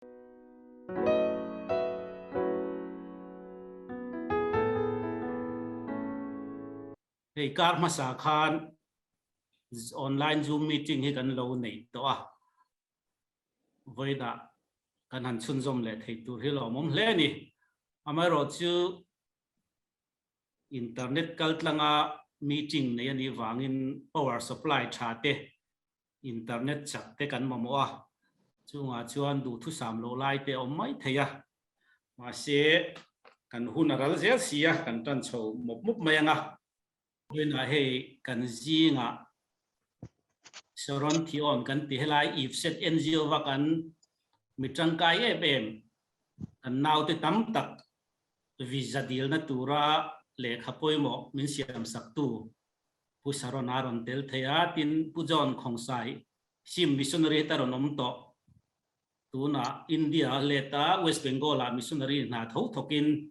Hei kar hmasa khan online Zoom meeting hi kan lo nei tawh a, vawiinah kan han chhunzawm leh thei tur hi lawmawm hle a ni. Amaherawhchu internet kaltlanga meeting nei a nih vangin power supply tha te Internet chak te kan mamawh a, chungah chuan duhthusam loh lai te a awm mai thei a, mahse kan hun a ral zel si a, kan tan chho mawp mawp mai ang a. Vawiinah hei kan zingah Sharon Thiawn kan ti helai IFSET NGO va kan mi tangkai em em kan naute tam tak visa dilna tura lehkha pawimawh min siam saktu Pu Sharon a rawn tel thei a, tin Pu John Khongsai Sim Missionary heta rawn awm tawh. Tunah India a let a, West Bengal ah Missionary hna tho thawkin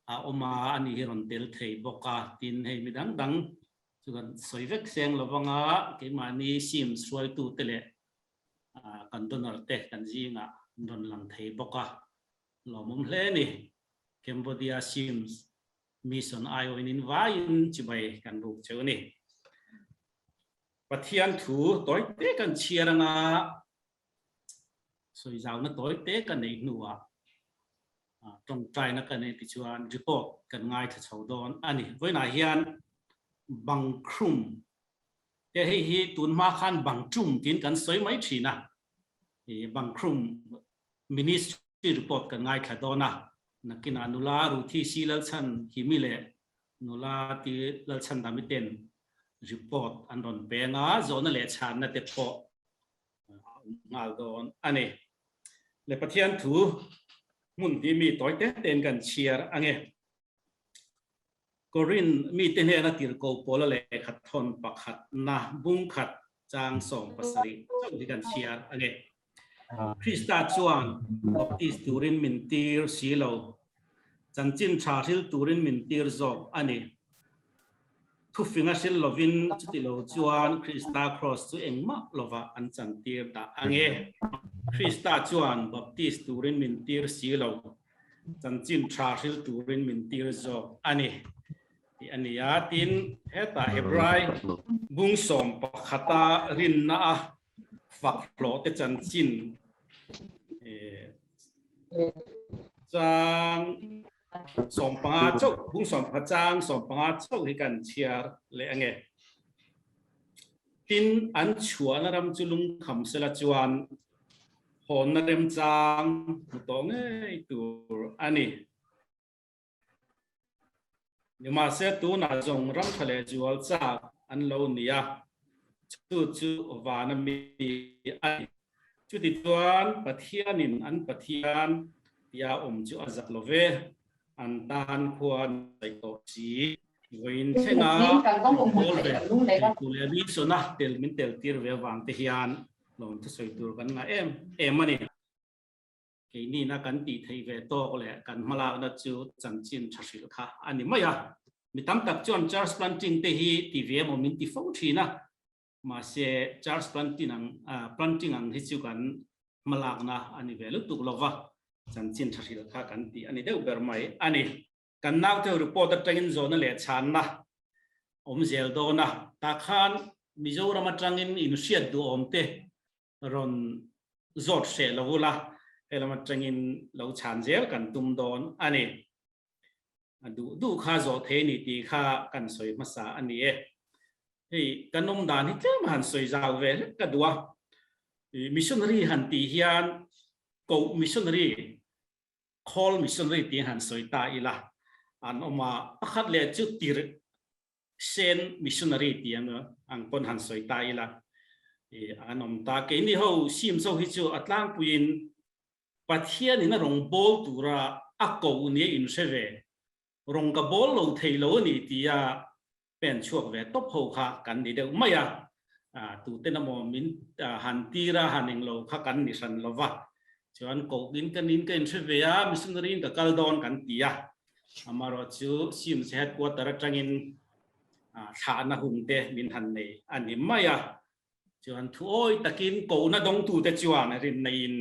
a awm a, ani hi rawn tel thei bawk a, tin hei mi dang dang chu kan sawi vek seng lo vanga keimahni Sims hruaitute leh kan donor te kan zingah an rawn lang thei bawk a, lawmawm hle a ni. Cambodia Sims Mission aiawhin in vaiin chibai kan buk cheu a ni. Pathian thu tawi te kan chhiar anga sawizauna tawi te ka neih hnuah tawngtaina ka neih tichuan report kan ngaithla chho dawn a ni. Vawiinah hian Bangkhrum te hei hi tun hma khan Bangchum tiin kan sawi mai thin a, Bangkhrum Ministry report kan ngaithla dawn a, nakinah nula Ruthi Si Lalchhan Himi leh nula Ti Lalchhan Dami ten report an rawn peng a, zawhna leh chhanna te pawh a awm nghal dawn a ni. Le Pathian thu hmun hi mi tawi te tein kan chhiar ange. Korin mite hnena tirhkoh Paula lehkha thawn pakhatna bungkhat chang 70 chauh hi kan chhiar a ni. Krista chuan baptist turin min tir si lo, chanchin tha hril turin min tir zawk a ni. Thufinga hril lovin chuti lo chuan Krista kraws chu engmah lovah an chantir dah ang e. Krista chuan baptist turin min tir si lo, chanchin tha hril turin min tir zawk a ni tih a ni a. Tin, hetah Hebrai bung 11-a rinna a fak hlawh te chanchin chang 15 chauh, bung 11 chang 15 chauh hi kan chhiar leh ange. Tin, an chhuahna ram chu lungkham sela chuan hawnna remchang hmu tawh ngei tur a ni. Nimahse tunah zawng ram tha leh zual chak an lo ni a, chu chu vana mi a ni. Chuti chuan Pathianin an Pathian tia awm chu a zak lo ve, an tan khuan saih tawh si. Vawiin thlenga rawn bawl ve theitu leh Wilson-a tel min tel tir ve avang te hian lawm thusawi tur kan ngah em em a ni. Keinina kan tih theih ve tawk leh kan hmalakna chu chanchin tha hrilh kha a ni mai a. Mi tam tak chuan church planting te hi ti ve emaw min ti fo thin a, mahse church planting ang planting ang hi chu kan hmalakna a ni ve lutuk lova, chanchin tha hrilh kha kan tih a ni deuh ber mai a ni. Kan naute report atangin zawhna leh chhanna awm zel dawn a, tah khan Mizoram atangin in hriat duhawm te rawn zawt hreh lo ula, helam atangin lo chhan zel kan tum dawn a ni. A duh duh kha zawh thei ni tih kha kan sawi hmasa a ni e. Hei kan awm dan hi tlem han sawi zau ve hlek ka duh a. Missionary han tih hian koh missionary Call missionary tiin han sawi ta ila an awm a, pakhat leh chu tirh sen missionary ti ang ang pawn han sawi ta ila an awm ta. Keini ho sim zo hi chu a tlangpuiin Pathianin a rawn bawl tura a koh nia inhre ve, rawn ka bawl lo thei lo a ni tia pen chhuak ve tawp ho kha kan ni deuh mai a, tuten emaw min han tir a, han englo kha kan ni hran lo va, chuan kohin ka nin ka inhre ve a, missionary in ka kal dawn kan ti a, amaherawh chu SIMS headquarter atangin thlahna hun te min han nei a ni mai a, chuan thuawi takin kohna dawngtute chuan rin neiin.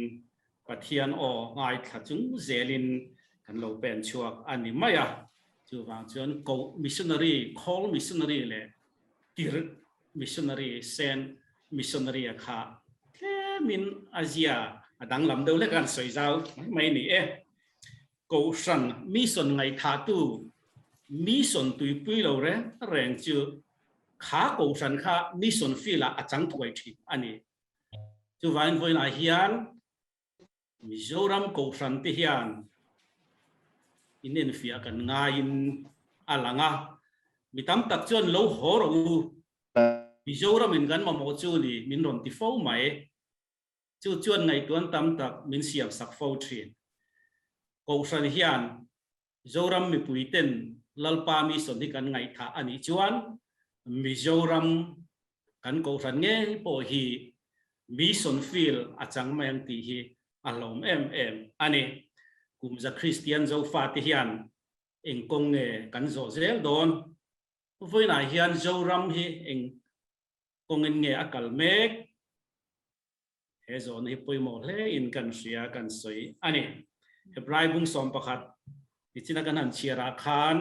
Pathian aw ngaithla chung zelin kan lo pen chhuak a ni mai a. Chuvang chuan koh missionary, call missionary leh tirh missionary, send missionary a kha tlemin a zia a danglam deuh hlek a an sawi zau mai mai a ni e. Kohhran mission ngaihthahtu mission tuipui lo reng reng chu kha kohhran kha mission field ah a chang thuai thin a ni. Chuvangin vawiinah hian Mizoram kohhran te hian inenfiah kan ngaiin a lang a, mi tam tak chuan lo haw rawh u, Mizoramin kan mamawh chu ni min rawn ti fo mai. Chu chuan ngaihtuan tam tak min siam sak fo thin. Kohhran hian Zoram mipui ten Lalpa mission hi kan ngaihthah a nih chuan Mizoram kan kohhran ngei pawh hi mission field a chang mai ang tih hi a hlawm em em a ni. Kumza Kristian Zofate hian eng kawng nge kan zawh zel dawn? Vawiinah hian Zoram hi eng kawngin nge a kal mek? He zawhna hi pawimawh hle in kan hria kan sawi a ni. Hebrai bung 11 nichina kan han chhiar ah khan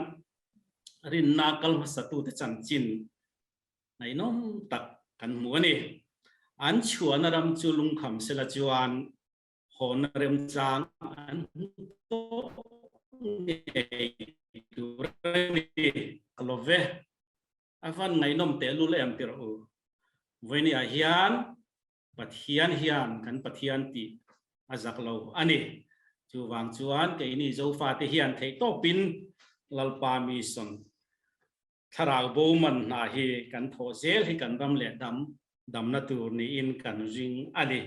rinna kal hmasa tute chanchin ngaihnawm tak kan hmu a ni. An chhuahna ram chu lungkham sela chuan hawnna remchang an hmu tawh ngei tur a ni. Ka lo ve. A van ngaihnawm tehlul em tirh u. Vawinia hian Pathian hian kan Pathian tih a zak lo a ni. Chuvang chuan keini Zofate hian theihtawpin Lalpa mission thlarau bo man hna hi kan thawh zel hi kan ram leh dam damna tur niin kan ring a ni.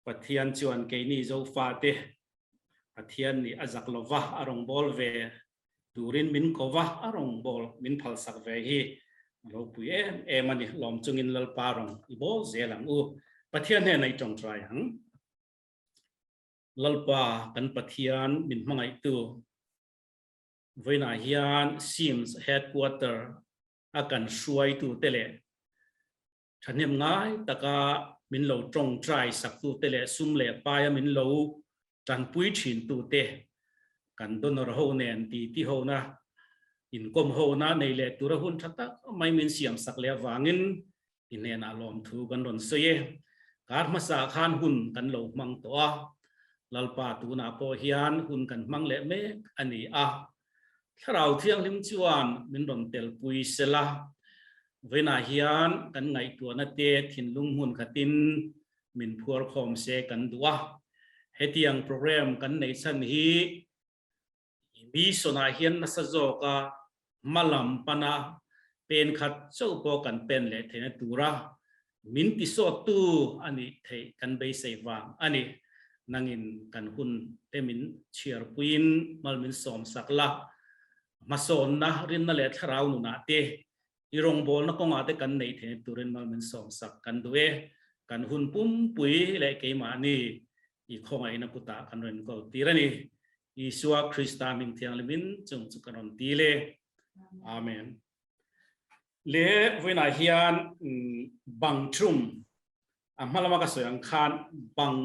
Pathian chuan keini Zofate Pathian nih a zak lova a rawngbâwl ve turin min ko va, a rawngbâwl min phalsak ve hi a ropui em em a ni. Lawm chungin Lalpa rawn i bâwl zel ang u. Pathian hnenah i tawngtai ang. Lalpa kan Pathian min hmangaihtu vawiinah hian SIMS Headquarter a kan hruaitute leh Thahnem ngai taka min lo tawngtai saktute leh sum leh paia min lo tanpui thintute kan donor ho nen titi hona, inkawm hona nei leh tura hun tha tak mai min siam sak leh avangin i hnenah lawmthu kan rawn sawi e. Kar hmasa khan hun kan lo hmang tawh a, Lalpa tunah pawh hian hun kan hmang leh mek a ni a. Thlarau Thianghlim chuan min rawn telpui sela, vawiinah hian kan ngaihtuahna te thinlung hmun khatin min phuar khawm se kan duh a. Hetiang program kan neih chhan hi mission ah hian nasa zawka hma lam pana pen khat chauh pawh kan pen leh theihna tura min tisawttu a nih theih kan beisei vang a ni. Nangin kan hun te min chhiarpuiin mal min sawmsak la, hmasawnna, rinna leh thlarau nunah te, i rawngbawlna kawngah te kan neih theihna turin mal min sawmsak kan duh e. Kan hun pumpui leh keimahni i khawngaihna kutah kan rawn inkawl tir a ni. Isua Krista hming thianghlimin chung chu ka rawn dil e. Amen. Le vawiinah hian bang thrum a hma lama ka sawi ang khan bang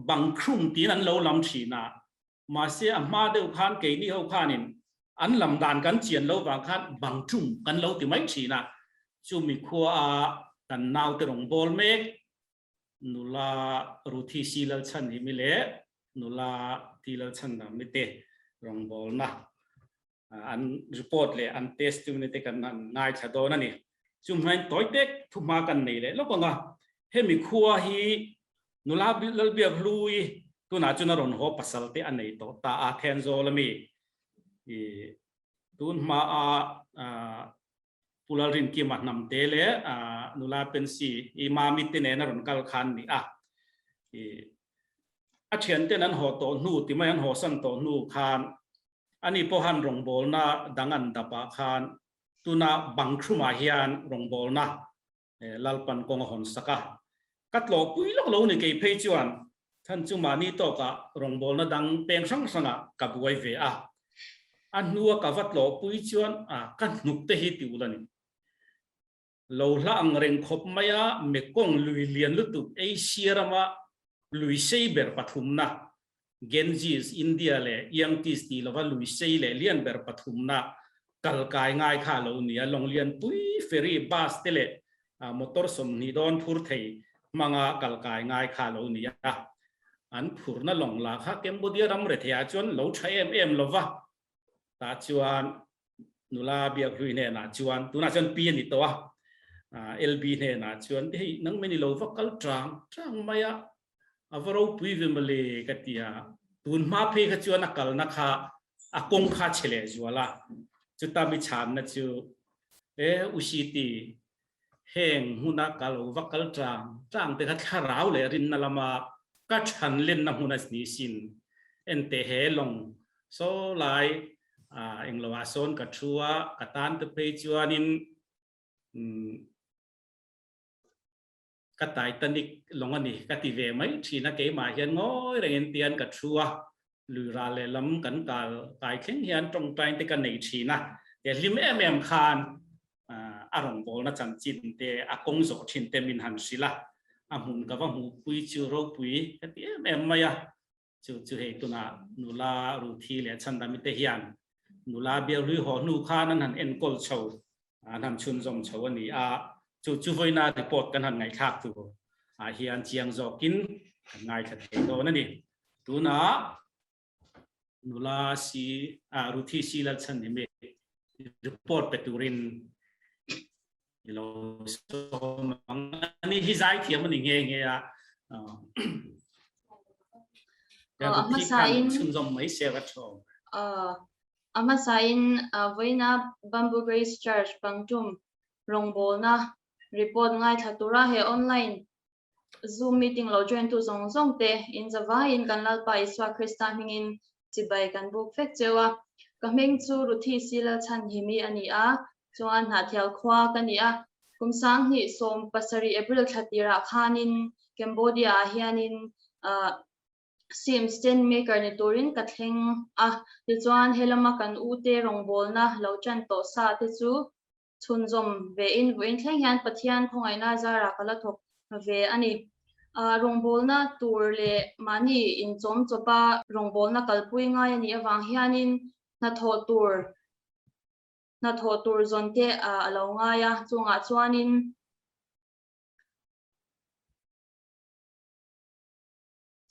bang thrum tiin an lo lam thin a, mahse a hma deuh khan keini ho khanin an lam dan kan chian lo vang khan bang thrum kan lo ti mai thin a, chumi khua a kan naute rawn bawl mek nula Ruthi Si Lalchhan hi mi leh nula Ti Lalchhan dang mi te rawngbawlna an report leh an testimony te kan han ngaithla dawn a ni. Chu hmain tawi tek thuhma kan nei leh lawk ang a, hemi khua hi nula Lalbiak Hlui tunah chuan a rawn haw pasal te a nei tawh ta a, Thenzawl ami i tun hma a Pu Lalrinkima hnamte leh nula Pensy i Mami te nen a rawn kal khan ni a. I a thianten an haw tawh hnu ti mai an hawsan tawh hnu khan ani pawhan rawngbawlna dang an dapah khan tuna bang thlumah hian rawngbawlna Lalpan kawng a hawn sak a. Ka tlawhpui lawk lo ni kei phei chuan than chu mahni tawkah rawngbawlna dang peng hrang hrangah ka buai ve a. A hnua ka va tlawhpui chuan a ka hnuk te hi ti ul a ni. Lo hla ang reng khawp mai a, Mekong lui lian lutuk Asia rama Lui sei ber pathumna, Ganges, India leh Yangtze tih lova lui sei leh lian ber pathumna kal kai ngai kha a lo ni a. Lawng lianpui, ferry, bus te leh motor 20 dawn phur thei hmanga kal kai ngai kha a lo ni a. An phurna lawng lah kha Cambodia ram retheiah chuan lo tha em em lova, tah chuan nula biak hlui hnenah chuan tunah chuan pi a ni tawh a, LB hnenah chuan hei nang mai ni lo va kal tang tang mai a, a va ropui ve mawle ka ti a, tun hma phei kha chuan a kalna kha a kawng kha chhe leh zual a, chuta mi chhanna chu e UCT heng hmuna ka lo va kal tang tang te kha thlarau leh rinna lama ka than lenna hmun a ni sin ente he lawng saw lai englo ah sawn ka thu a ka tan te phei chuanin ka Titanic lawng a ni ka ti ve mai thin a keimah hian ngawi rengin tian ka thu a lui ral leh lam kan kal kai thleng hian tawngtain te ka nei thin a te hlim em em khan a rawngbawlna chanchin te a kawng zawh thin te min han hrilh a a hmun ka va hmuhpui chu ropui ka ti em em mai a chu chu hei tunah nula Ruthi leh Chhandami te hian nula bialhlui haw hnu khan an han enkawl chho an han chhunzawm chho a ni a, chu chu vawiina report kan han ngaihthlak tur ah hian chiang zawkin kan ngaithla thei dawn a ni. Tunah nula si ah Ruthi si Lalchhanhimi report pe turin i lo sawm ang. Ani hi zaithiam a ni nghe nghe a. Ruthi khan chhunzawm mai se va tho. A hmasain vawiina Bamboo Grace Church Pangtum rawngbawlna report ngaithla tura he online Zoom meeting lo join tu zawng zawng te in zavaiin kan Lalpa Isua Krista hmingin chibai kan buk vek cheu a. Ka hming chu Ruthi Silalchhanhimi a ni a, chuan Hnahthial khua ka ni a. Kum 2017 April thla tirah khanin Cambodia ah hianin Sims tent maker ni turin ka thleng a, tichuan helama kan ute rawngbawlna lo ṭan tawh sa te chu chhunzawm ve in vawiin thleng hian Pathian khawngaihna zarah ka la thawk ve a ni. Rawngbawlna tur leh mahni inchawm chawpa rawngbawlna kalpui ngai a nih avang hianin hnathawh tur hnathawh tur zawn te a lo ngai a, chungah chuanin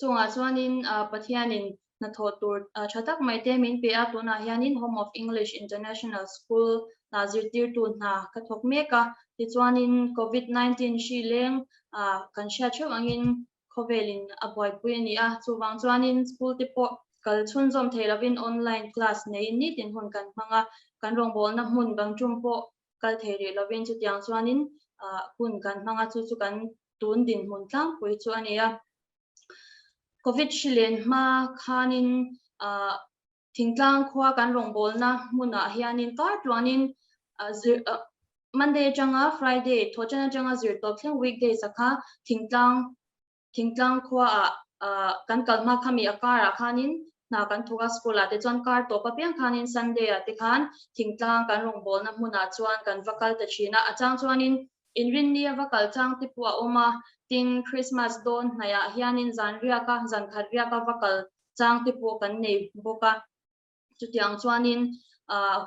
Chungah chuanin Pathianin hnathawh tur tha tak mai te min pe a, tunah hianin Home of English International School ah zirtirtu hna ka thawk mek a, tichuanin Covid 19 hri leng kan hriat theuh angin khawvelin a buaipui a ni a, chuvang chuanin school te pawh kal chhunzawm thei lovin online class neiin nitin hun kan hmang a, kan rawngbawlna hmun bang tum pawh kal thei rih lovin chutiang chuanin hun kan hmang a, chu chu kan tun dinhmun tlangpui chu a ni a. Covid hri len hma khanin thingtlang khua kan rawngbawlna hmunah hianin kar tluanin Monday atanga Friday thawhṭan atanga zirtawp thleng weekdays a kha thingtlang Thingtlang khuaah kan kal hma khami a karah khanin hna kan thawk a, school ah te chuan kar tawp apiang khanin Sunday ah te khan thingtlang kan rawngbawlna hmunah chuan kan va kal ta thin a, a chang chuanin inrinni a va kal chang te pawh a awm a, tin Christmas dawn hnaihah hianin zan riaka zan khat riaka va kal chang te pawh kan nei bawk a. Chutiang chuanin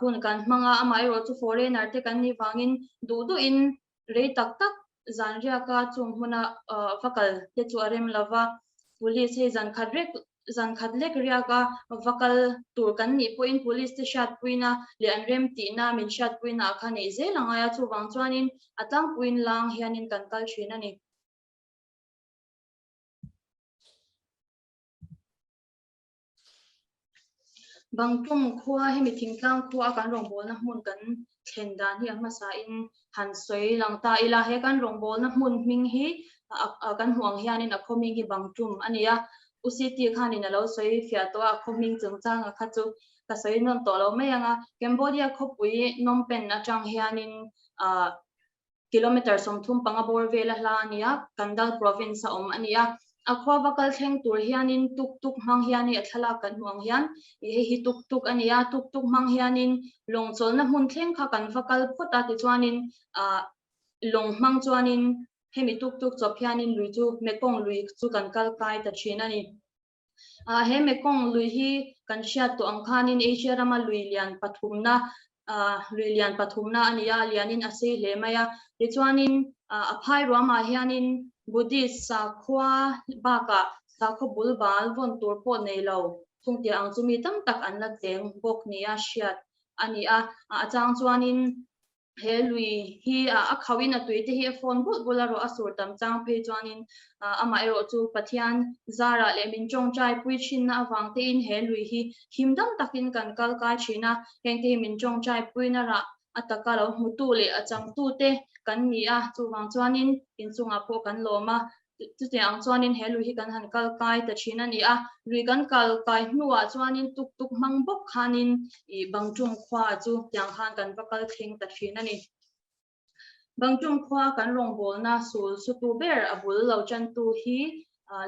hun kan hmang a, amaherawh chu foreigner te kan nih vangin duh duhin rei tak tak zan riaka chung hmuna va kal te chu a rem lo va, police hei zan khat rek zan khat lek riaka va kal tur kan nih pawhin police te hriatpuina leh an rem tihna min hriatpuina ah kha neih zel a ngai a, chuvang chuanin a tlangpuiin lang hianin kan kal thin a ni. Bangtum khua hemi thingtlang khua kan rawngbawlna hmun kan thlen dan hi a hmasa in han sawi lang ta ila he kan rawngbawlna hmun hming hi kan hmuh ang hianin a khaw hming hi Bangtum a ni a UCT khanin a lo sawi fiah tawh a a khaw hming chungchang a kha chu ka sawi nawn tawh lo mai ang a Cambodia khawpui Phnom Penh atang hianin Kilometre 35 bawr vela hla a ni a, Kandal province a awm a ni a. A khua va kal thleng tur hianin tuk tuk hmang hianin a thlalak kan hmuh ang hian ih hei hi tuk tuk a ni a, tuk tuk hmang hianin lawng chawlhna hmun thleng kha kan va kal phawt a, tichuanin ah lawng hmang chuanin Hemi tuk tuk chawp hianin lui chu Mekong lui chu kan kal kai ta thin a ni. He Mekong lui hi kan hriat tawh ang khanin Asia rama lui lian pathumna lui lian pathumna a ni a, lianin a sei hle mai a. Tichuanin a phai ruamah hianin Buddhist sakhua bakah sakhaw bul bal vawn tur pawh nei lo chungtiang ang chu mi tam tak an la cheng bawk nia hriat a ni a. A chang chuanin he lui hi a khauhin a tui te hi a fawn bulh bulh a rawh a sur tam chang phei chuanin amah erawh chu Pathian zarah leh min tawngtai pui thinna avang tein he lui hi him dam takin kan kal kai thin a, heng te hi min tawngtai puina rah a taka lo hmutu leh a changtu te kan ni a, chuvang chuanin inchungah pawh kan lawm a. Chutiang ang chuanin he lui hi kan han kal kai ta thin a ni a, lui kan kal kai hnuah chuanin tuk tuk hmang bawk khanin ih Bangṭum khua chu tiang khan kan va kal thleng ta thin a ni. Bangṭum khua kan rawngbawlna sul sutu ber a bul lo chantu hi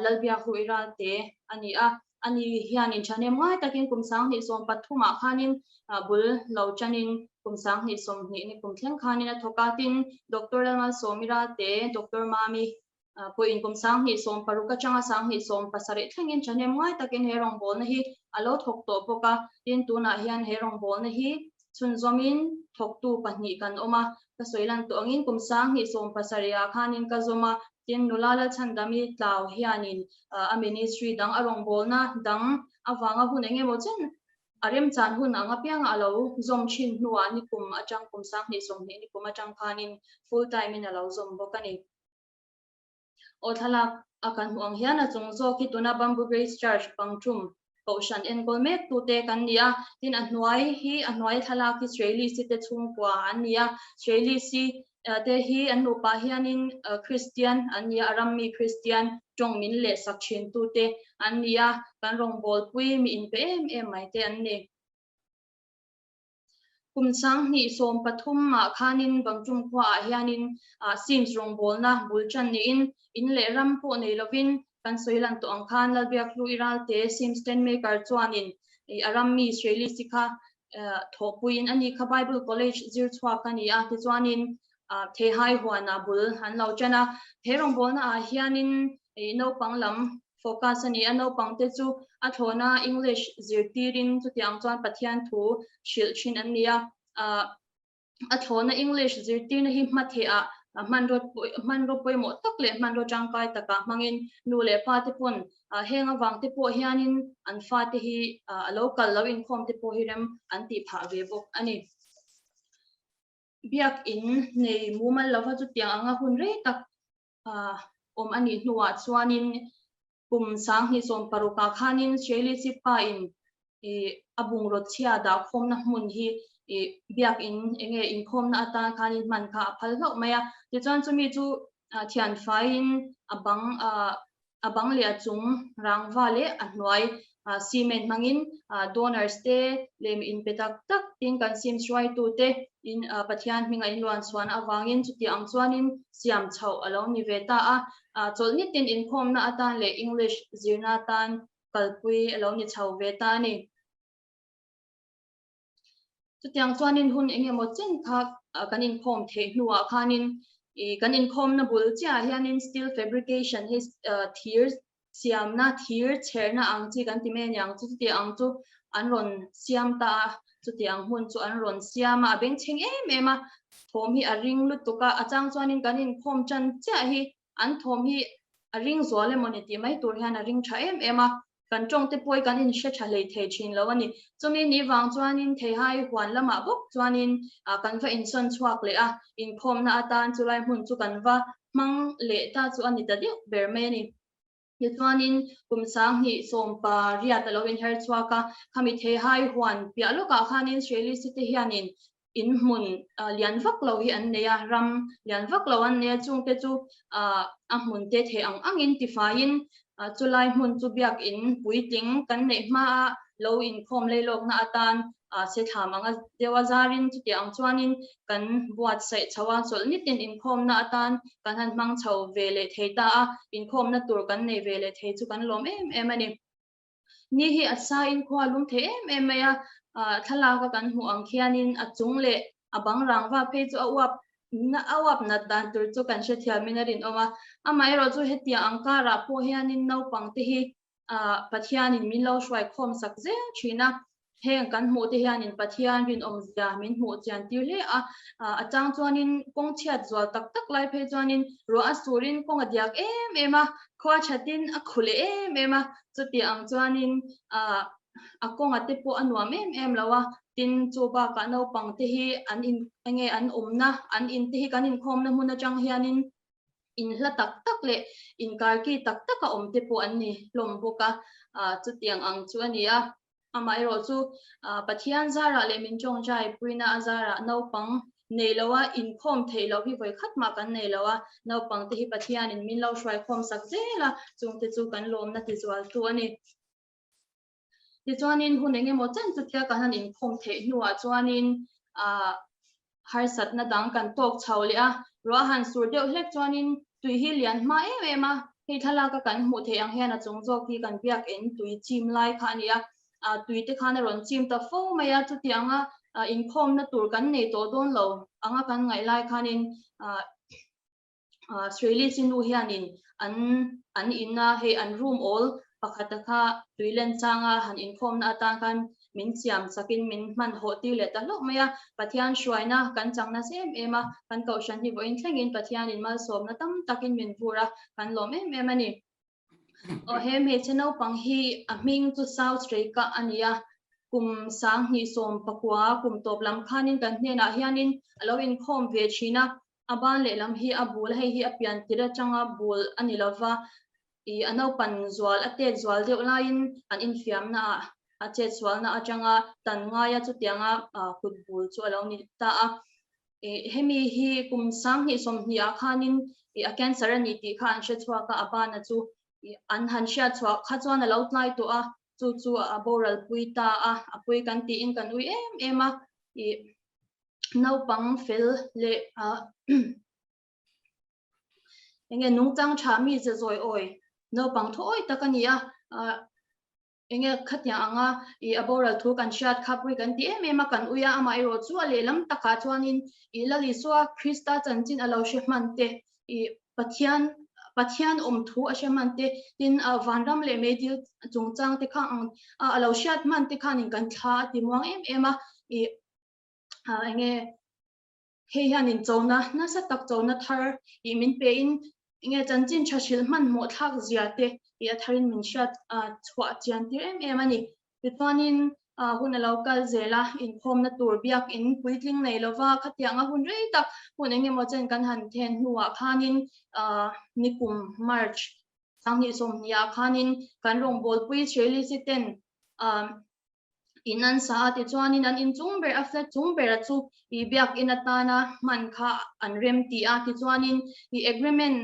Lalbiakhlui Ralte a ni a, ani hianin thahnem ngai takin kum 2013 ah khanin bul lo chanin kum 2020 ni kum thleng khanin a thawk a, tin Doctor Lalmalsawmi Ralte, Doctor Mami pawhin kum 2016 atanga 2017 thlengin thahnem ngai takin he rawngbawlna hi a lo thawk tawh bawk a, tin tunah hian he rawngbawlna hi chhunzawmin thawktu pahnih kan awm a, ka sawi lan tawh angin kum 2017 ah khanin ka zawm a, tin nula Lalchhandami Tlau hianin a ministry dang a rawngbawlna dang avanga hun eng emaw chen a remchan hun ang apianga a lo zawm thin hnuah nikum atang kum 2020 nikum atang khanin full time in a lo zawm bawk a ni. Aw thlalak a kan hmuh ang hian a chung zawk hi tuna Bamboo Grace Church Pangchum Kohhran enkawl mek tute kan ni a, tin a hnuai hi a hnuai thlalak hi Sreilisi te chhungkua an ni a, Sreilisi te hi an nupa hianin Kristian an ni a, a rammi Kristian tawng min leh sak thin tute an ni a, kan rawngbawlpui mi inpe em em mai te an ni. Kum 2013 ah khanin Bangchung khuaah hianin Sims rawngbawlna bul tan niin in leh ram pawh nei lovin kan sawi lan tawh ang khan Lalbiakhlu i ralte Sims tent maker chuanin a rammi Israeli si kha thawhpuiin ani kha Bible College zir chhuak a ni a, tichuanin Theihai huanah bul an lo tan a. He rawngbawlna ah hianin naupang lam focus a ni a, naupang te chu a thlawna English zirtirin chutiang chuan Pathian thu hrilh thin an ni a, a thlawna English zirtirna hi hmatheh ah hmanraw hmanraw pawimawh tak leh hmanraw tangkai takah hmangin nu leh pa te pawn heng avang te pawh hianin an fate hi a lo kal lo inkhawm te pawh hi rem an tih phah ve bawk a ni. Biakin nei mumal lova chutiang anga hun rei tak awm a nih hnuah chuanin kum 2016 ah khanin Shirley Chippa in a bungraw chhia dahkhawmna hmun hi biakin enge inkhawmna atan khanin hman kha a phal hlauh mai a. Tichuan chumi chu thianfaiin a bang a bang leh a chung rangva leh a hnuai cement hmangin donors te leh mi inpe tak tak tin kan sim hruaitu te in Pathian hminga in luan chhuan avangin chuti ang chuanin siam chhoh a lo ni ve ta a, chawlhni tin inkhawmna atan leh English zirna atan kalpui a lo ni chho ve ta a ni. Chutiang chuanin hun eng emaw chen kha kan inkhawm theih hnuah khanin kan inkhawmna bul chiahah hianin steel fabrication hi thir siamna thir chherna ang chi kan ti mai a ni ang chu chutiang ang chu an rawn siam ta a, chutiang hmun chu an rawn siam a, a bengchheng em em a, thawm hi a ring lutuk a, a chang chuanin kan inkhawm tan chiah hi an thawm hi a ring zual emaw ni tih mai tur hian a ring tha em em a, kan tawng te pawh hi kan inhre tha hlei thei thin lo a ni. Chumi ni vang chuanin Theihai huan lamah bawk chuanin kan va insawn chhuak leh a, inkhawmna atan chulai hmun chu kan va hmang leh ta chu a ni ta deuh ber mai a ni. Tichuanin kum 2018 a lo inher chhuak a, khami Theihai huan piah lawkah khanin Sreli City hianin in hmun lian vak lo hi an nei a, ram lian vak lo an nei a, chungte chu a hmun te thei ang angin tifaiin chulai hmun chu biakin puitling kan neih hmaa lo inkhawm leilawkna atan se thlam anga deuha zarin chutiang ang chuanin kan buatsaih chho a, chawlh nitin inkhawmna atan kan han hmang chho ve leh thei ta a, inkhawmna tur kan nei ve leh thei chu kan lawm em em a ni. Ni hi a sain khua lum thei em em mai a, thlalak a kan hmuh ang khianin a chung leh a bang rangva phei chu a uap Na a uap nat dan tur chu kan hrethiamin a rinawm a. Amaherawhchu hetiang ang karah pawh hianin naupangte hi Pathianin min lo hruai khawm sak zel thin a. Heng kan hmuh te hianin Pathian rinawmzia min hmuh chian tir hle a. A chang chuanin kawng chhiat zual tak tak lai phei chuanin ruah a surin kawng a diak em em a, khua thatin a khu leh em em a. Chutiang ang chuanin a kawnga te pawh a nuam em em lo a, tin chu bakah naupang te hi an in enge an awmna an in te hi kan inkhawmna hmun atang hianin in hla tak tak leh inkarki tak tak a awm te pawh an ni hlawm bawk a, chutiang ang chu a ni a. Amaherawhchu Pathian zarah leh min tawngtai puina a zarah naupang nei lo a, inkhawm theih loh hi vawi khat mah kan nei lo a, naupang te hi Pathianin min lo hruaikhawm sak zel a, chungte chu kan lawmna tizualtu a ni. Tichuanin hun eng emaw chen chutia kan han inkhawm theih hnuah chuanin ah harsatna dang kan tawk chho leh a, ruah han sur deuh hlek chuanin tui hi lian hma em em a, hei thlalaka kan hmuh theih ang hian a chung zawk hi kan biakinn tui chim lai kha a ni a, ah tui te khan a rawn chim ta fo mai a, chutianga inkhawmna tur kan nei tawh dawn lo anga kan ngaih lai khanin ah Srili Sinu hianin an an ina hei an room awl pakhata kha tuilen changa han inkhawmna atan khan min siam sakin min hman hawh tir leh ta hlauh mai a. Pathian hruaina kan chang nasa em em a, kan kohhran hi vawiin thlengin Pathianin malsawmna tam takin min vur a, kan lawm em em a ni. Aw he hmeichhe naupang hi a hming chu South Streika a ni a, kum 2019 kum tawp lam khanin kan hnenah hianin a lo inkhawm ve thin a, a ban lehlam hi a bul a, hei hi a pian tir atanga bul a ni lova, ih a naupan zual a tet zual deuh laiin an infiamna ah a chet sualna atanga tan ngaia chutianga kut bul chu a lo ni ta a. Hemi hi kum 2020 ah khanin a cancer a ni tih kha an hre chhuak a, a bana chu an han hriat chhuah kha chuan a lo tlai tawh a, chu chu a boral pui ta a, a pui kan tiin kan ui em em a, naupang fel leh enge nungchang tha mi ze zawi awi naupang thawi tak a ni a. Enge khatiang anga i a boral thu kan hriat kha pui kan ti em em a, kan ui a, amaherawh chu a lehlam takah chuanin i Lal Isua Krista chanchin a lo hre hman te, i Pathian Pathian awm thu a hre hman te, tin vanram leh meidil chungchang te kha ang a lo hriat hman te khanin kan thla a ti muang em em a, i enge Hei hianin chona nasa tak chona thar ih min pein enge chanchin tha hrilh hmanhmawh thlak zia te ih a tharin min hriat chhuah chian tir em em a ni. Tichuanin hun a lo kal zel a, inkhawmna tur biakin puitling nei lova khatianga hun rei tak hun eng emaw chen kan han then hnuah khanin nikum March 2020 ah khanin kan rawngbawlpui Shirley ten in an sa a, tichuanin an inchung ber a flat chung bera chu i biakin atana hman kha an rem ti a, tichuanin i agreement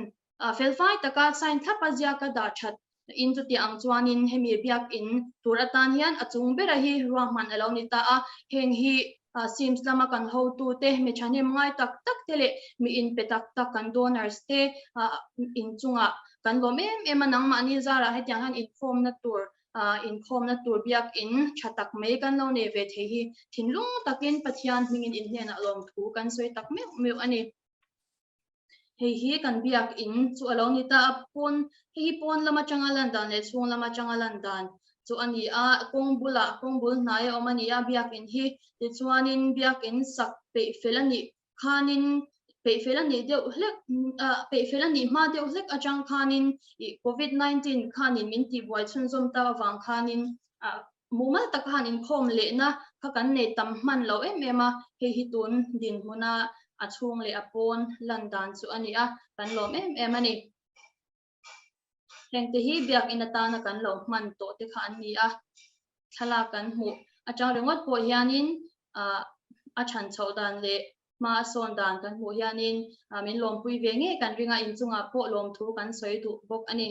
felfai taka sign thlap a ziaka dah that in chuti ang chuanin hemi biakin tur atan hian a chung bera hi ruahman a lo ni ta a, heng hi SIMS lama kan hotute mi thahnem ngai tak tak te leh mi inpe tak tak kan donors te inchungah kan lawm em em a, nangmahni zarah hetiang hian inkhawmna tur Inkhawmna tur biakin tha tak mai kan lo nei ve thei hi thinlung takin Pathian hmingin in hnenah lawmthu kan sawi tak meuh meuh a ni. Hei hi kan biakin chu a lo ni ta a, pawn hei hi pawn lam atanga lan dan leh chhung lam atanga lan dan chu a ni a, kawng bulah kawng bul hnai a awm a ni a biakin hi, tichuanin biakin sak peih fel a nih khanin peih fel a nih deuh hlek peih fel a nih hma deuh hlek atang khanin ih covid 19 khanin min tihbuai chhunzawm ta avang khanin mumal taka han inkhawm lehna kha kan nei tam hman lo em em a, hei hi tun dinhmuna a chhung leh a pawn lan dan chu a ni a, kan lawm em em a ni. Hengte hi biakin atana kan lo hman tawh te kha an ni a, thlalak kan hmuh atang ringawt pawh hianin a than chhoh dan leh hma a sawn dan kan hmuh hianin min lawmpui ve ngei kan ring a, inchungah pawh lawmthu kan sawi duh bawk a ni.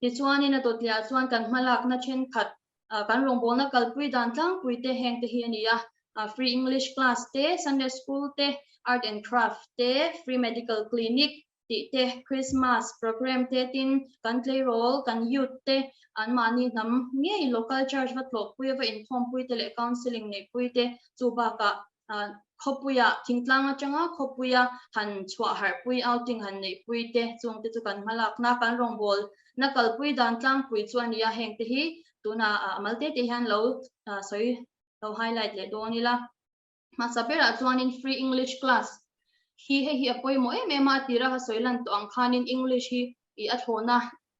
Tichuanin a dawtliah chuan kan hmalakna thenkhat kan rawngbawlna kalpui dan tlangpui te heng te hi a ni a, free English class te, Sunday school te, art and craft te, free medical clinic tih te, Christmas program te tin kan tleirawl, kan youth te anmahni hnam ngei local church va tlawhpui a va inkhawmpui te leh counselling neihpui te chu bakah Khawpuia thingtlang atanga khawpuia han chhuah harhpui outing han neihpui te chung te chu kan hmalakna kan rawngbawlna kalpui dan tlangpui chu a ni a, heng te hi tuna a mal te te hian lo sawi lo highlight leh dawn ila. Hmasa berah chuanin free English class hi hei hi a pawimawh em em a, a tira ka sawi lan tawh ang khanin English hi i a thlawhna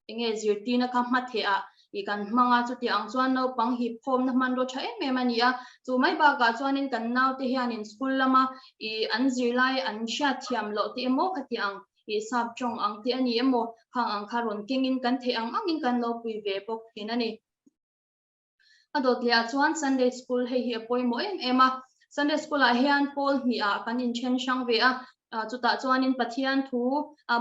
enge zirtirna kha hma theh ah i kan hmang a, chuti ang chuan naupang hip khawmna hmanraw tha em em a ni a, chu mai bakah chuanin kan naute hianin school lama i an zirlai an hriat thiam loh te emaw khati ang i sap tawng ang te a ni emaw khang ang kha rawn kengin kan theih ang angin kan lo pui ve bawk thin a ni. A dawt leh ah chuan Sunday School hei hi a pawimawh em em a, Sunday School ah hian pawl hnih ah kan inthen hrang ve a, chutah chuanin Pathian thu,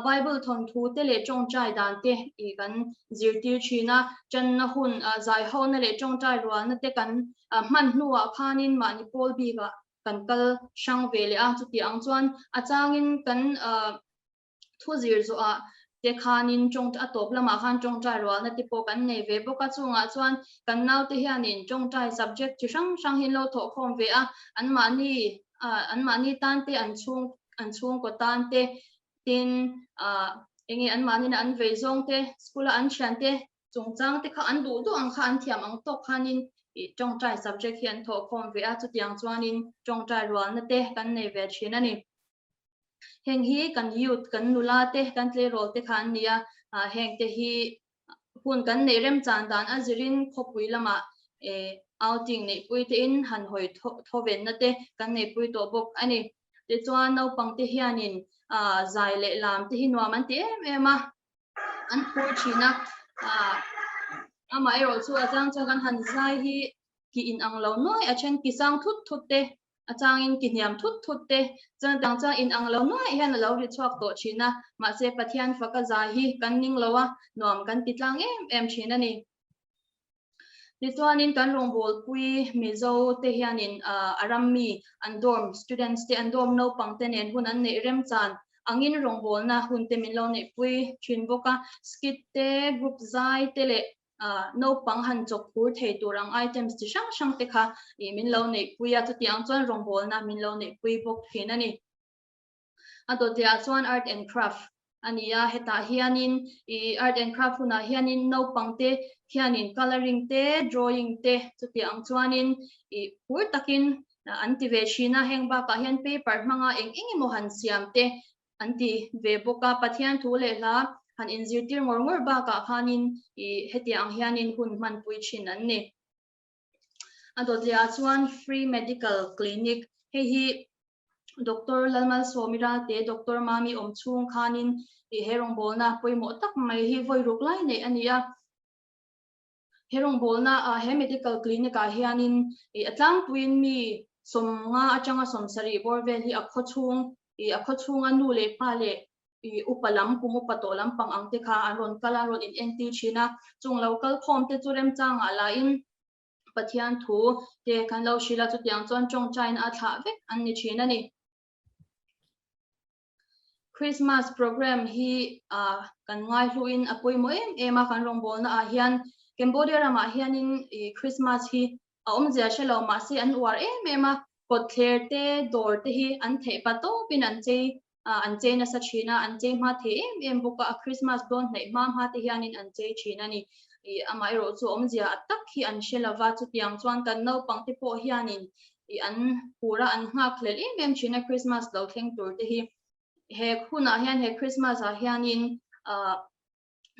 Bible thawnthu te leh tawngtai dan te i kan zirtir thin a, channa hun, zaihona leh tawngtai rualna te kan hman hnuah khanin mahni pawl bikah kan kal hrang ve leh a, chuti ang chuan a changin kan thu zir zawhah te khanin tawng a tawp lamah khan tawngtai rualna te pawh kan nei ve bawk a, chungah chuan kan naute hianin tawngtai subject chi hrang hrang hi an lo thawh khawm ve a, anmahni anmahni tan te an chhung an chhungkaw tan te tin eng nge anmahnina an vei zawng te school a an thian te chungchang te kha an duh duh ang kha an thiam ang tawk khanin ih tawngtai subject hi an thawh khawm ve a, chutiang chuanin tawngtai rualna te kan nei ve thin a ni. Heng hi kan youth, kan nula te, kan tleirawl te kha an ni a, heng te hi hun kan neih remchan dan a zirin khawpui lamah outing neihpui te in han hawi thawvenna te kan neihpui tawh bawk a ni. Tichuan naupang te hianin zai leh lam te hi nuam an ti em em a, an phur thin a, amaherawh chu a chang chuan kan han zai hi ki inang lo nuai a then ki sang thut thut te A changin ki hniam thut thut te, chuan tang chuan in ang lo nuaih hian a lo ri chhuak tawh thin a, mahse Pathian faka zai hi kan ning lo a, nuam kan ti tlang em em thin a ni. Tichuanin kan rawngbawlpui Mizo te hianin a ram mi an dorm students te an dorm naupang te nen hun an neih remchan angin rawngbawlna hun te min lo neihpui thin bawk a, skit te, group zai te leh naupang han chawk phur thei tur ang items chi hrang hrang te kha ih min lo neih pui a, chutiang chuan rawngbawlna min lo neih pui bawk thin a ni. A dawtliah chuan art and craft a ni a, hetah hianin ih art and craft hunah hianin naupang te hianin colouring te drawing te chutiang chuanin ih phur takin an ti ve thin a, heng bakah hian paper hmanga eng eng emaw han siam te an ti ve bawk a, Pathian thu leh hla han inzirtir ngawr ngawr bakah khanin ih hetiang ang hianin hun hmanpui thin an ni. A dawtliah chuan Free Medical Clinic hei hi Doctor Lalmalsawmi Ralte, Doctor Mami awm chhung khanin ih he rawngbawlna pawimawh tak mai hi vawi ruk lai neih a ni a. He rawngbawlna ah he medical clinic ah hianin ih a tlangpuiin mi 50 atanga 70 bawr vel hi a khaw chhung ih a khaw chhunga nu leh pa leh ih upa lam kum upa tawh lampang ang te kha an rawn kal a an rawn in entir thin a, chung lo kal khawm te chu remchangah lahin Pathian thu te kan lo hrilh a, chutiang chuan tawngtaina a thlah vek an ni thin a ni. Christmas program hi kan ngaihluin a pawimawh em em a, kan rawngbawlna ah hian Cambodia ramah hianin Christmas hi a awmzia hre lo mahse an uar em em a, kawtthler te dawr te hi an theih pa tawpin an chei an chei nasa thin a, an chei hma thei em em bawk a, a Christmas dawn hnaih hma hma te hianin an chei thin a ni. Amaherawh chu awmzia a tak hi an hre lova, chutiang chuan kan naupang te pawh hianin ih an phur a, an nghak hlel em em thin a Christmas lo thleng tur te hi. He hunah hian he Christmas ah hianin ah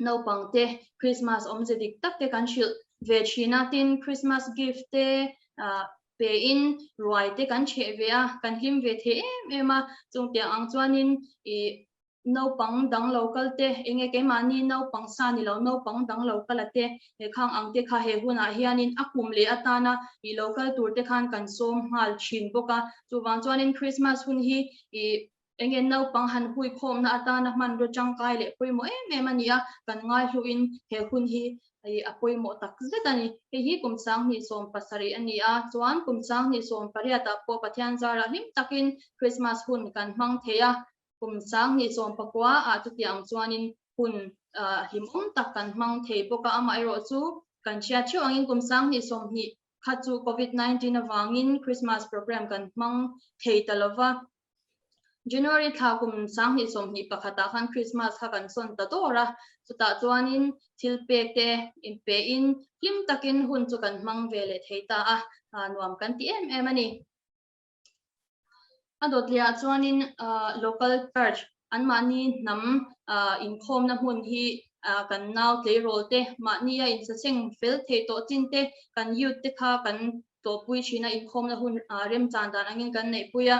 naupang te Christmas awmze dik tak te kan hrilh ve thin a, tin Christmas gift te ah pe in ruai te kan chheh ve a, kan hlim ve thei em em a, chungtiang ang chuanin ih Naupang dang lo kal te, enge keimahni naupang sa ni lo naupang dang lo kal a te, he khang ang te kha he hunah hianin a kum leh atana ih lo kal tur te khan kan sawm nghal thin bawk a. Chuvang chuanin Christmas hun hi ih enge naupang han hui khawmna atana hmanraw tangkai leh pawimawh em em a ni a, kan ngaihluhin he hun hi ih a pawimawh tak zet a ni. Hei hi kum 2017 a ni a, chuan kum 2018 ah pawh Pathian zarah hlim takin Christmas hun kan hmang thei a. Kum 2019 ah chutiang chuanin hun hlimawm tak kan hmang thei bawk a, amaherawh chu kan hriat theuh angin kum 2020. Kha chu Covid 19 avangin Christmas program kan hmang thei ta lova. January thla kum 2021 ah khan Christmas kha kan sawn ta dawr a, chutah chuanin thil pek te inpe in hlim takin hun chu kan hmang ve leh thei ta a, nuam kan ti em em a ni. A dawt leh ah chuanin local church anmahni hnam inkhawmna hmun hi kan nau tleirawl te mahnia insaseng fel thei tawh chin te kan youth te kha kan tlawhpui thin a, inkhawmna hun remchan dan angin kan neihpui a.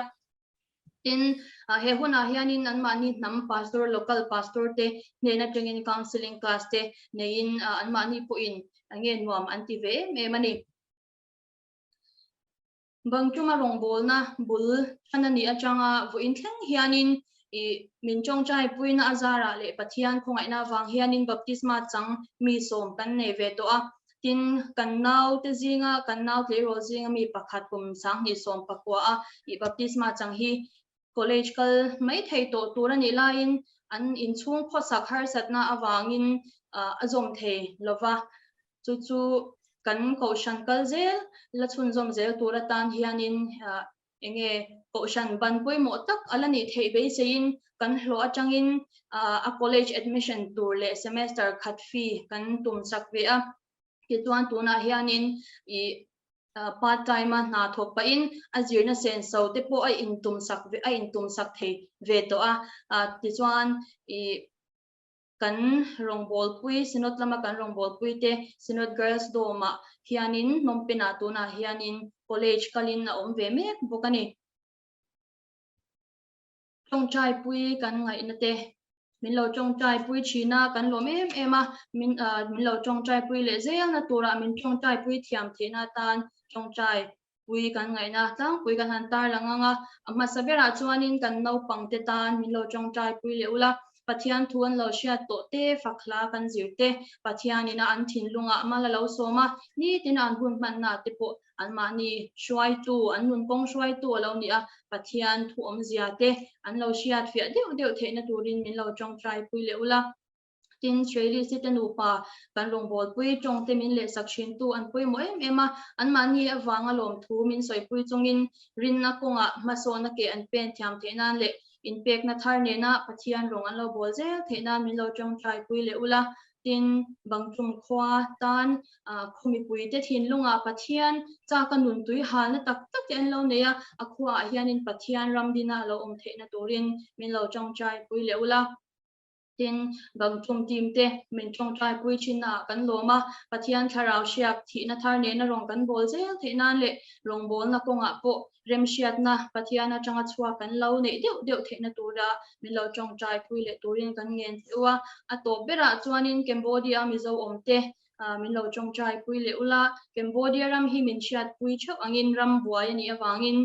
Tin, he hunah hianin anmahni hnam pastor, local pastor te hnen atangin counselling class te neiin anmahni pawhin nge nuam an ti ve em em a ni. Bangchunga rawngbawlna bul than a nih atanga vawiin thleng hianin i min tawngtai puina a zarah leh Pathian khawngaihna avang hianin baptisma chang mi sawm kan nei ve tawh a. Tin, kan naute zinga kan nau tleirawl zinga mi pakhat kum 2019 a i baptisma chang hi college kal mai thei tawh tur a nih laiin an inchhung khawsak harsatna avangin a zawm thei lova. Chu chu kan kohhran kal zel la chhunzawm zel tur atan hianin enge kohhran ban pawimawh tak a la nih theih beiseiin kan hlawh atangin a college admission tur leh semester khat fee kan tum chak ve a. Tichuan tunah hianin ih part time a hna thawk pahin a zirna senso te pawh a intum sak a intum sak thei ve tawh a. Tichuan ih kan rawngbawlpui Synod lama kan rawngbawlpui te Synod Girls Dorm ah hianin Phnom Penh ah tunah hianin college kalin a awm ve mek bawk a ni. Tawngtai pui kan ngaihna te min lo tawngtai pui thin a, kan lawm em em a, min min lo tawngtai pui leh zelna turah min tawngtai pui thiam theihna atan tawngtai pui kan ngaihna tlangpui kan han tarlang ang a, a hmasa berah chuanin kan naupang te tan min lo tawngtai pui leh ula, Pathian thu an lo hriat tawh te, fak hla kan zir te, Pathianin a an thinlungah mal a lo sawm a, nitin an hun hmanna te pawh anmahni hruaitu, an nun kawng hruaitu a lo ni a, Pathian thu awmzia te an lo hriat fiah deuh deuh theihna turin min lo tawngtai pui leh ula. Tin, Shirley te nupa kan rawngbawlpui tawngte min lehsak thintu an pawimawh em em a, anmahni avanga lawmthu min sawipui chungin rinna kawngah hmasawna ke an pen thiam theih nan leh inpekna thar nena Pathian rawng an lo bawl zel theih nan min lo tawngtaipui leh ula. Tin, Bangchung khua tan khaw mipuite thinlungah Pathian chaka nun tui halna tak tak te an lo nei a, a khuaah hianin Pathian ram dina a lo awm theihna turin min lo tawngtaipui leh ula. Tin, Bangchung team te min tawngtai pui thinna ah kan lawm a, Pathian thlarau hriak thihna thar nena rawng kan bawl zel theih nan leh rawngbawlna kawngah pawh remhriatna Pathian atanga chhuak kan lo neih deuh deuh theihna tura min lo tawngtai pui leh turin kan ngen che u a. A tawp berah chuanin Cambodia Mizo awm te min lo tawngtai pui leh ula, Cambodia ram hi min hriat pui theuh angin ram buai a nih avangin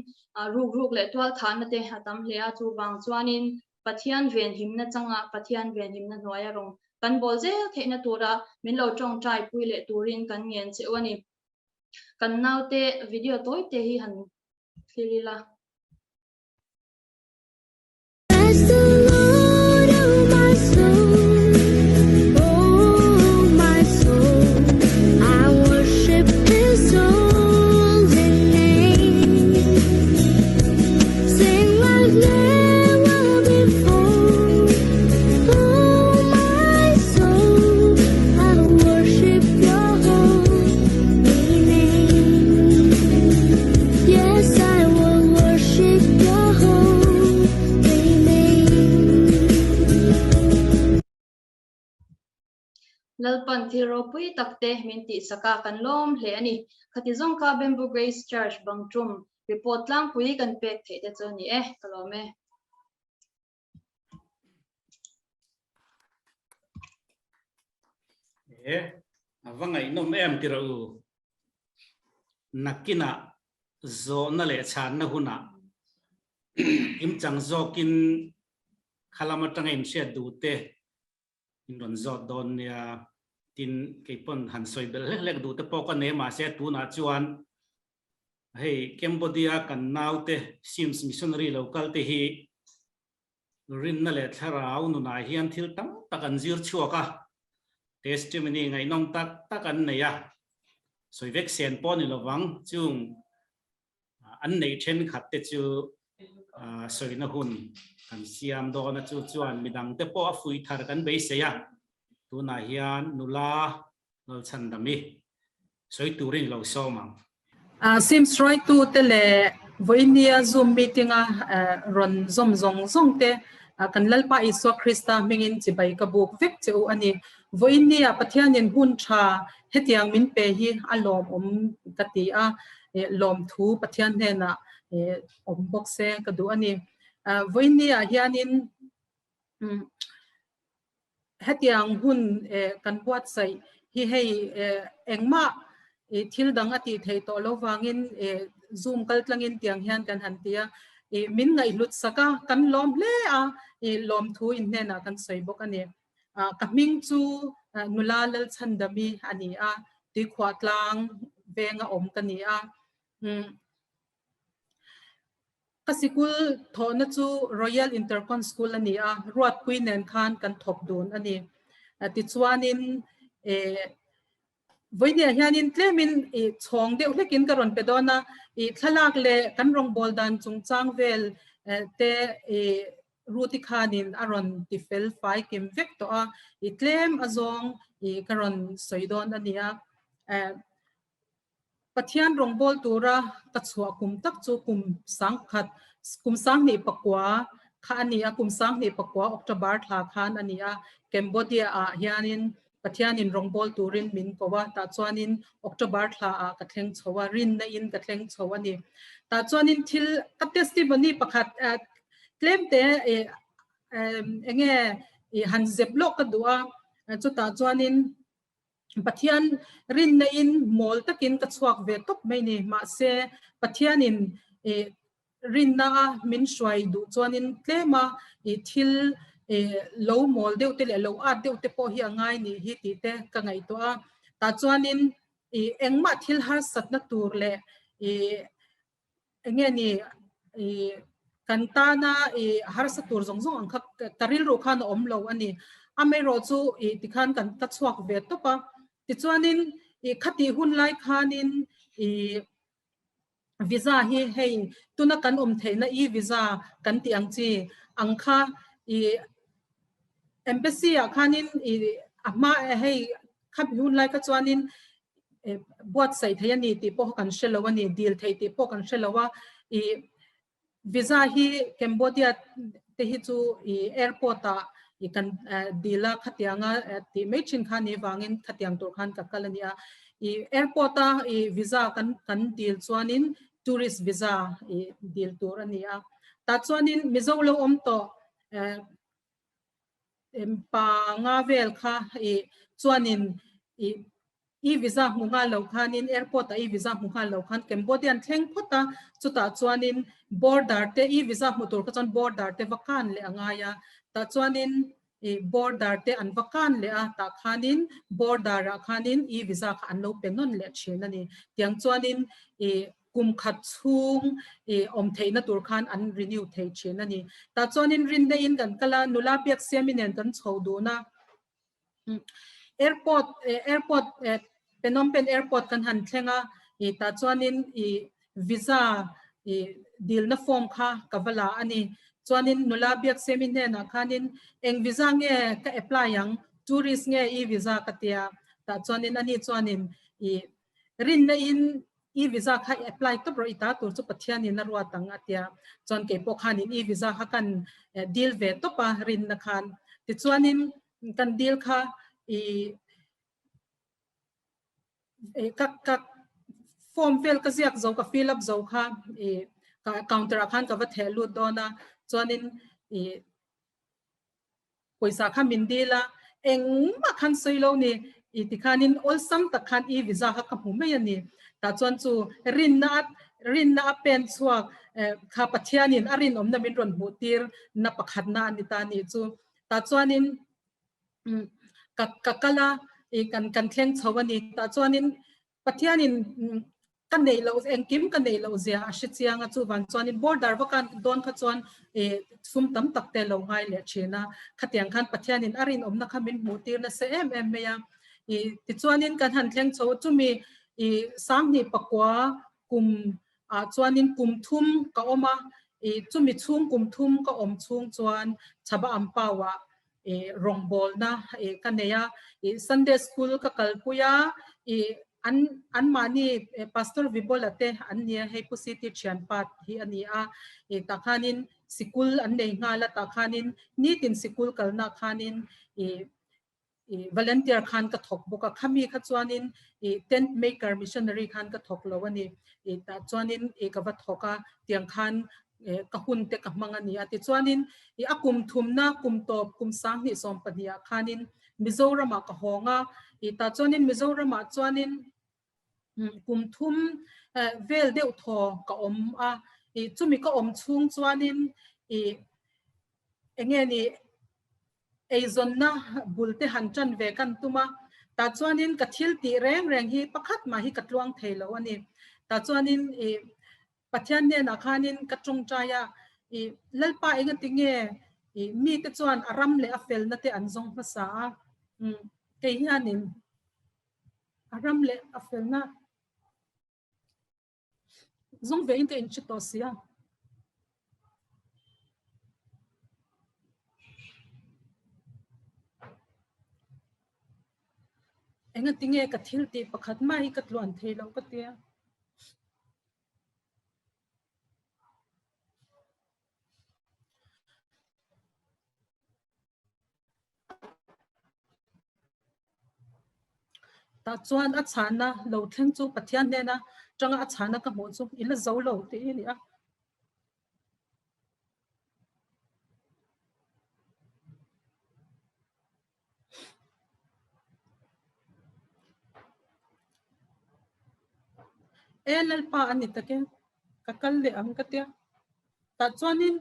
ruk ruk leh tualthahna te a tam hle a, chuvang chuanin Pathian venhimna changa Pathian venhimna hnuaia rawng kan bawl zel theihna tura min lo tawngtai pui leh turin kan ngen che u a ni. Kan naute video tawi te hi han thlir ila. Bless the Lord, oh my soul, oh my soul, I worship His holy name. Sing like never before, oh my soul, I worship Your holy name. Yes, I will worship Your holy name. Lalpan thil ropui tak te min tihsak a, kan lawm hle a ni. Khati zawng kha Bamboo Grace Church Bangchum report tlangpui kan pek theih te chu a ni e, ka lawm e. E, a va ngaihnawm em ti rawh u. Nakinah zawhna leh chhanna hunah kimchang zawkin khalam atanga inhriat duh te in rawn zawt dawn nia. Tin, kei pawn han sawi belh hlek hlek duh te pawh ka nei mahse tunah chuan hei Cambodia kan naute Sims Missionary lo kal te hi rinna leh thlarau nunah hian thil tam tak an zir chhuak a, testimony ngaihnawm tak tak an nei a. Sawi vek sen pawh ni lovang chung an neih thenkhat te chu sawina hun kan siam dawn a, chu chuan midang te pawh a fuih thar kan beisei a, tunah hian nula Lalchhandami sawi turin lo sawm ang. Sims hruaitu te leh vawinia Zoom meeting a rawn zawm zawng zawng te kan Lalpa Isua Krista hmingin chibai ka buk vek che u a ni. Vawinia Pathianin hun tha hetiang min pe hi a lawmawm ka ti a, lawmthu Pathian hnenah awm bawk se ka duh a ni. Vawinia hianin Hetiang hun kan buatsaih hi hei engmah thil dang a tih theih tawh lo vangin zoom kal tlangin tiang hian kan han ti a, min ngaihhlut sak a, kan lawm hle a, lawmthu in hnenah kan sawi bawk a ni. Ka hming chu nula Lalchhandami a ni a, Tuikhuah tlang venga awm ka ni a. Ka sikul thawhna chu Royal Intercon School a ni a, Ruatpui nen khan kan thawk dun a ni. Tichuanin vawinia hianin tlemin chhawng deuh hlekin ka rawn pe dawn a, thlalak leh kan rawngbâwl dan chungchang vel te Ruti khanin a rawn ti fel fai kim vek tawh a, tlem azawng ka rawn sawi dawn a ni a. Pathian rawngbâwl tura ka chhuah kum tak chu kum sangkhat, kum sanghnih pakua kha a ni a, kum sanghnih pakua October thla khan a ni a, Cambodia ah hianin Pathianin rawngbâwl turin min ko a, tah chuanin October thla ah ka thleng chho a, rinna in ka thleng chho a ni. Tah chuanin thil ka testimony pakhat tlemte eng nge han zep lawk ka duh a, chutah chuanin Pathian rinna in mawl takin ka chhuak ve tawp mai ni. Mahse, Pathianin rinna a min hruai duh chuanin tlema thil lo mawl deuh te leh lo at deuh te pawh hi a ngai nih hi tih te ka ngaihtuah a. Tah chuanin engmah thil harsatna tur leh enge ni kan tana harsa tur zawng zawng ang kha ka rilru khan a awm lo a ni. Amaherawh chu tikhan kan ka chhuak ve tawp a, tichuanin khatih hun lai khanin visa hi hei tuna kan awm theihna e visa kan tih ang chi ang kha embassy ah khanin a hma hei Khami hun lai kha chuanin buatsaih thei a ni tih pawh kan hre lo a ni, dil thei tih pawh kan hre lo a. I visa hi Cambodia te hi chu i airport ah i kan dil a khatianga tih mai thin kha ni vangin khatiang tur khan ka kal a ni a. I airport a i visa kan kan dil chuanin tourist visa i dil tur a ni a. Tah chuanin Mizo lo awm tawh panga vel kha i chuanin i e visa hmu nghal lo khanin airport ah e visa hmu nghal lo khan Cambodian thleng phawt a, chutah chuanin border te e visa hmu tur kha chuan border te va kan leh a ngai a, tah chuanin i border te an va kan leh a, tah khanin border ah khanin e visa kha an lo pe nawn leh thin a ni. Tiang chuanin i kum khat chhung i awm theihna tur khan an renew thei thin a ni. Tah chuanin rinna in kan kal a, nula biak siami nen kan chho dun a. Airport airport Phnom Penh airport kan han thleng a, i tah chuanin i visa i dilna form kha ka va la a ni. Chuanin nula biak siami hnenah khanin eng visa nge ka apply ang, tourist nge i visa ka tia. Tah chuanin ani chuanin i rinna in E visa kha i apply tawp rawh i ta tur chu Pathian in a ruat ang a tia. Chuan kei pawh khanin e visa kha kan deal ve tawp a rinna khan. Tichuanin kan deal kha i ka ka form vel ka ziak zo ka fill up zo kha i ka counter ah khan ka va theh lut dawn a. Chuanin i Pawisa kha min dil a, engmah khan sawi lo ni. I ti khanin awlsam tak khan e visa kha ka hmu mai a ni. Tah chuan chu rinna a rinna a pen chhuak kha Pathianin a rinawmna min rawn hmuh tir na pakhatna a ni ta a nih chu. Tah chuanin ka ka kal a, i kan kan thleng chho a ni. Tah chuanin Pathianin ka neih loh engkim ka neih loh zia a hre chiang a, chuvang chuanin border va kan dawn kha chuan sum tam tak te lo ngai leh thin a, khatiang khan Pathianin a rinawmna kha min hmuh tir nasa em em mai a. Tichuanin kan han thleng chho chumi. I 2009 kum ah chuanin kum thum ka awm a, i chumi chhung kum thum ka awm chhung chuan Chhaba Ampau ah i rawngbawlna i ka nei a, i Sunday School ka kalpui a, i an anmahni Pastor Vibola te an nia hei Pu CT thianpa hi a ni a, i tah khanin sikul an nei nghal a, tah khanin nitin sikul kalna khanin i i volunteer khan ka thawk bawk a, khami kha chuanin i tent maker missionary khan ka thawk lo a ni, i tah chuanin i ka va thawk a, tiang khan ka hun te ka hmang a ni a. Tichuanin i a kum thumna kum tawp kum 2012 ah khanin Mizoramah ka hawng a, i tah chuanin Mizoramah chuanin kum thum vel deuh thaw ka awm a, i chumi ka awm chhung chuanin i enge ni eizawnna bul te han tan ve kan tum a, tah chuanin ka thil tih reng reng hi pakhat mah hi ka tluang thei lo a ni. Tah chuanin i Pathian hnenah khanin ka tawngtai a, i Lalpa engati nge i mite chuan a ram leh a felna te an zawng hmasa a, kei hianin a ram leh a felna zawng ve in ka inhre tawh si a. Engati nge ka thil tih pakhat mah hi ka tluan thei loh ka tia. Tah chuan a chhahna lo thleng chu Pathian hnena tanga a chhahna ka hmuh chu i la zo lo tih hi a ni a. E Lalpa a ni tak e, ka kal leh ang ka tia. Tah chuanin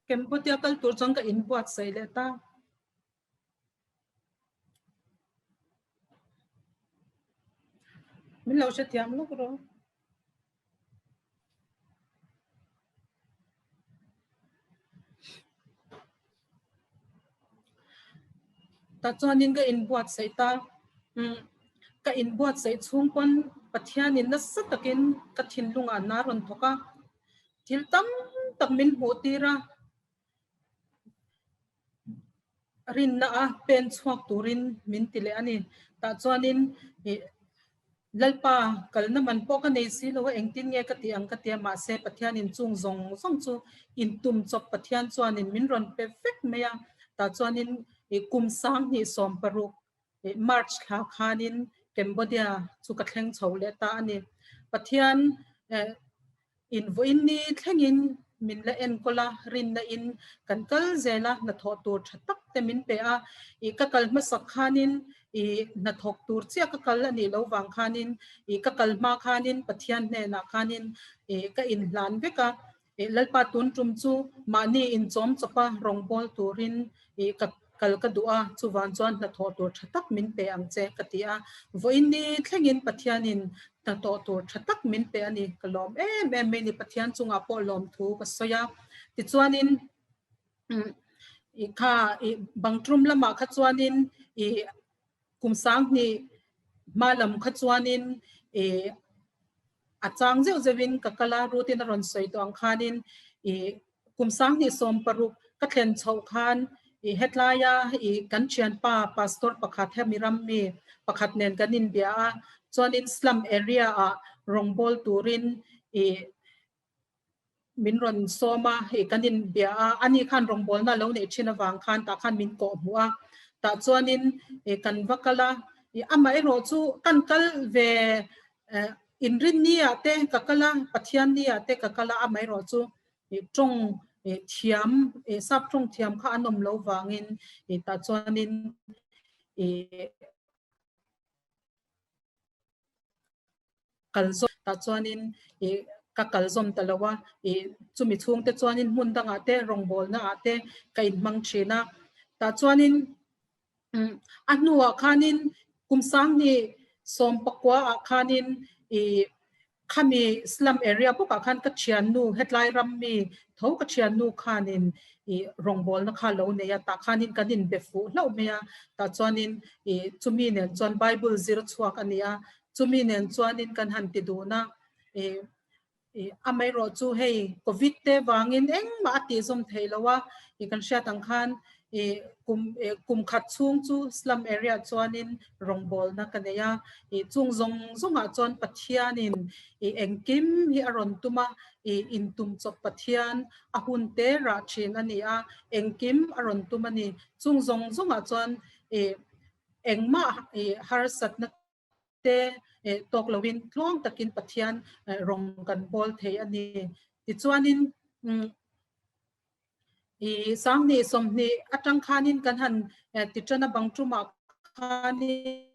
Cambodia kal tur chuan ka inbuatsaih leh ta. Min lo hrethiam lawk rawh. Tah chuanin ka inbuatsaih ta. Ka inbuatsaih chhung pawn Pathianin nasa takin ka thinlungah na rawn thawk a. Thil tam tak min hmuh tir a. Rinna a pen chhuak turin min ti leh a ni. Tah chuanin ih Lalpa kalna man pawh ka nei si lo a, engtin nge ka tih ang ka ti a, mahse Pathianin chung zawng zawng chu intum chawp Pathian chuanin min rawn pe vek mai a. Tah chuanin ih kum 2016 ih March thla khanin Cambodia chu ka thleng chho leh ta a ni. Pathian eh Invawiin ni thlengin min la enkawl a, rinna in kan kal zel a, hnathawh tur tha tak te min pe a. Ih ka kal hmasak khanin ih hnathawk tur chiah ka kal a nih loh vang khanin ih ka kal hma khanin Pathian hnenah khanin ih ka inhlan vek a. Ih Lalpa tun tum chu mahni inchawm chawp a rawngbâwl turin ih ka kal ka duh a, chuvang chuan hnathawh tur tha tak min pe ang che ka ti a. Vawiin ni thlengin Pathianin hnathawh tur tha tak min pe a ni, ka lawm em em mai ni, Pathian chungah pawh lawmthu ka sawi a. Tichuanin i kha i bangtrum lamah kha chuanin i kum 2000 hma lam kha chuanin i a chang zeuh zeuhin ka kal a, Ruth-in a rawn sawi tawh ang khanin i kum 2016 ka thlen chhoh khan i hetlaia i kan thianpa pastor pakhat hemi ram mi pakhat nen kan inbia a, chuanin slum area ah rawngbâwl turin i min rawn sawm a, i kan inbia a, ani khan rawngbawlna lo neih thin avang khan tah khan min kawh hmuh a, tah chuanin i kan va kal a, i amaherawh chu kan kal ve inrinni ah te ka kal a, Pathianni ah te ka kal a, amaherawh chu i tawng thiam sap tawng thiam kha an awm lo vangin i tah chuanin i kal zawm tah chuanin ih ka kal zawm ta lo a, ih chumi chhungte chuanin hmun dangah te rawngbawlna ah te ka inhmang thin a, tah chuanin a hnuah khanin kum 2019 ah khanin ih. Khami slum area bawkah khan ka thiannu hetlai ram mi tho ka thiannu khanin ih rawngbawlna kha lo nei a, tah khanin kan inbe fuh hlauh mai a, tah chuanin ih chumi nen chuan bible zir chhuak a ni a, chumi nen chuanin kan han ti dun a, ih ih amaherawh chu hei covid te vangin engmah a tih zawm theih loh a, ih kan hriat ang khan ih kum ih kum khat chhung chu slum area chuanin rawngbawlna ka nei a, ih chung zawng zawngah chuan Pathianin ih engkim hi a rawn tum a, ih intum chawp Pathian a hun te rah thin a ni a, engkim a rawn tum a ni. Chung zawng zawngah chuan ih engmah ih harsatna te tawk loin tluang takin Pathian rawng kan bawl thei a ni. Tichuanin i sanghnih sawmhnih atang khanin kan han ti tan a bang tumah khanin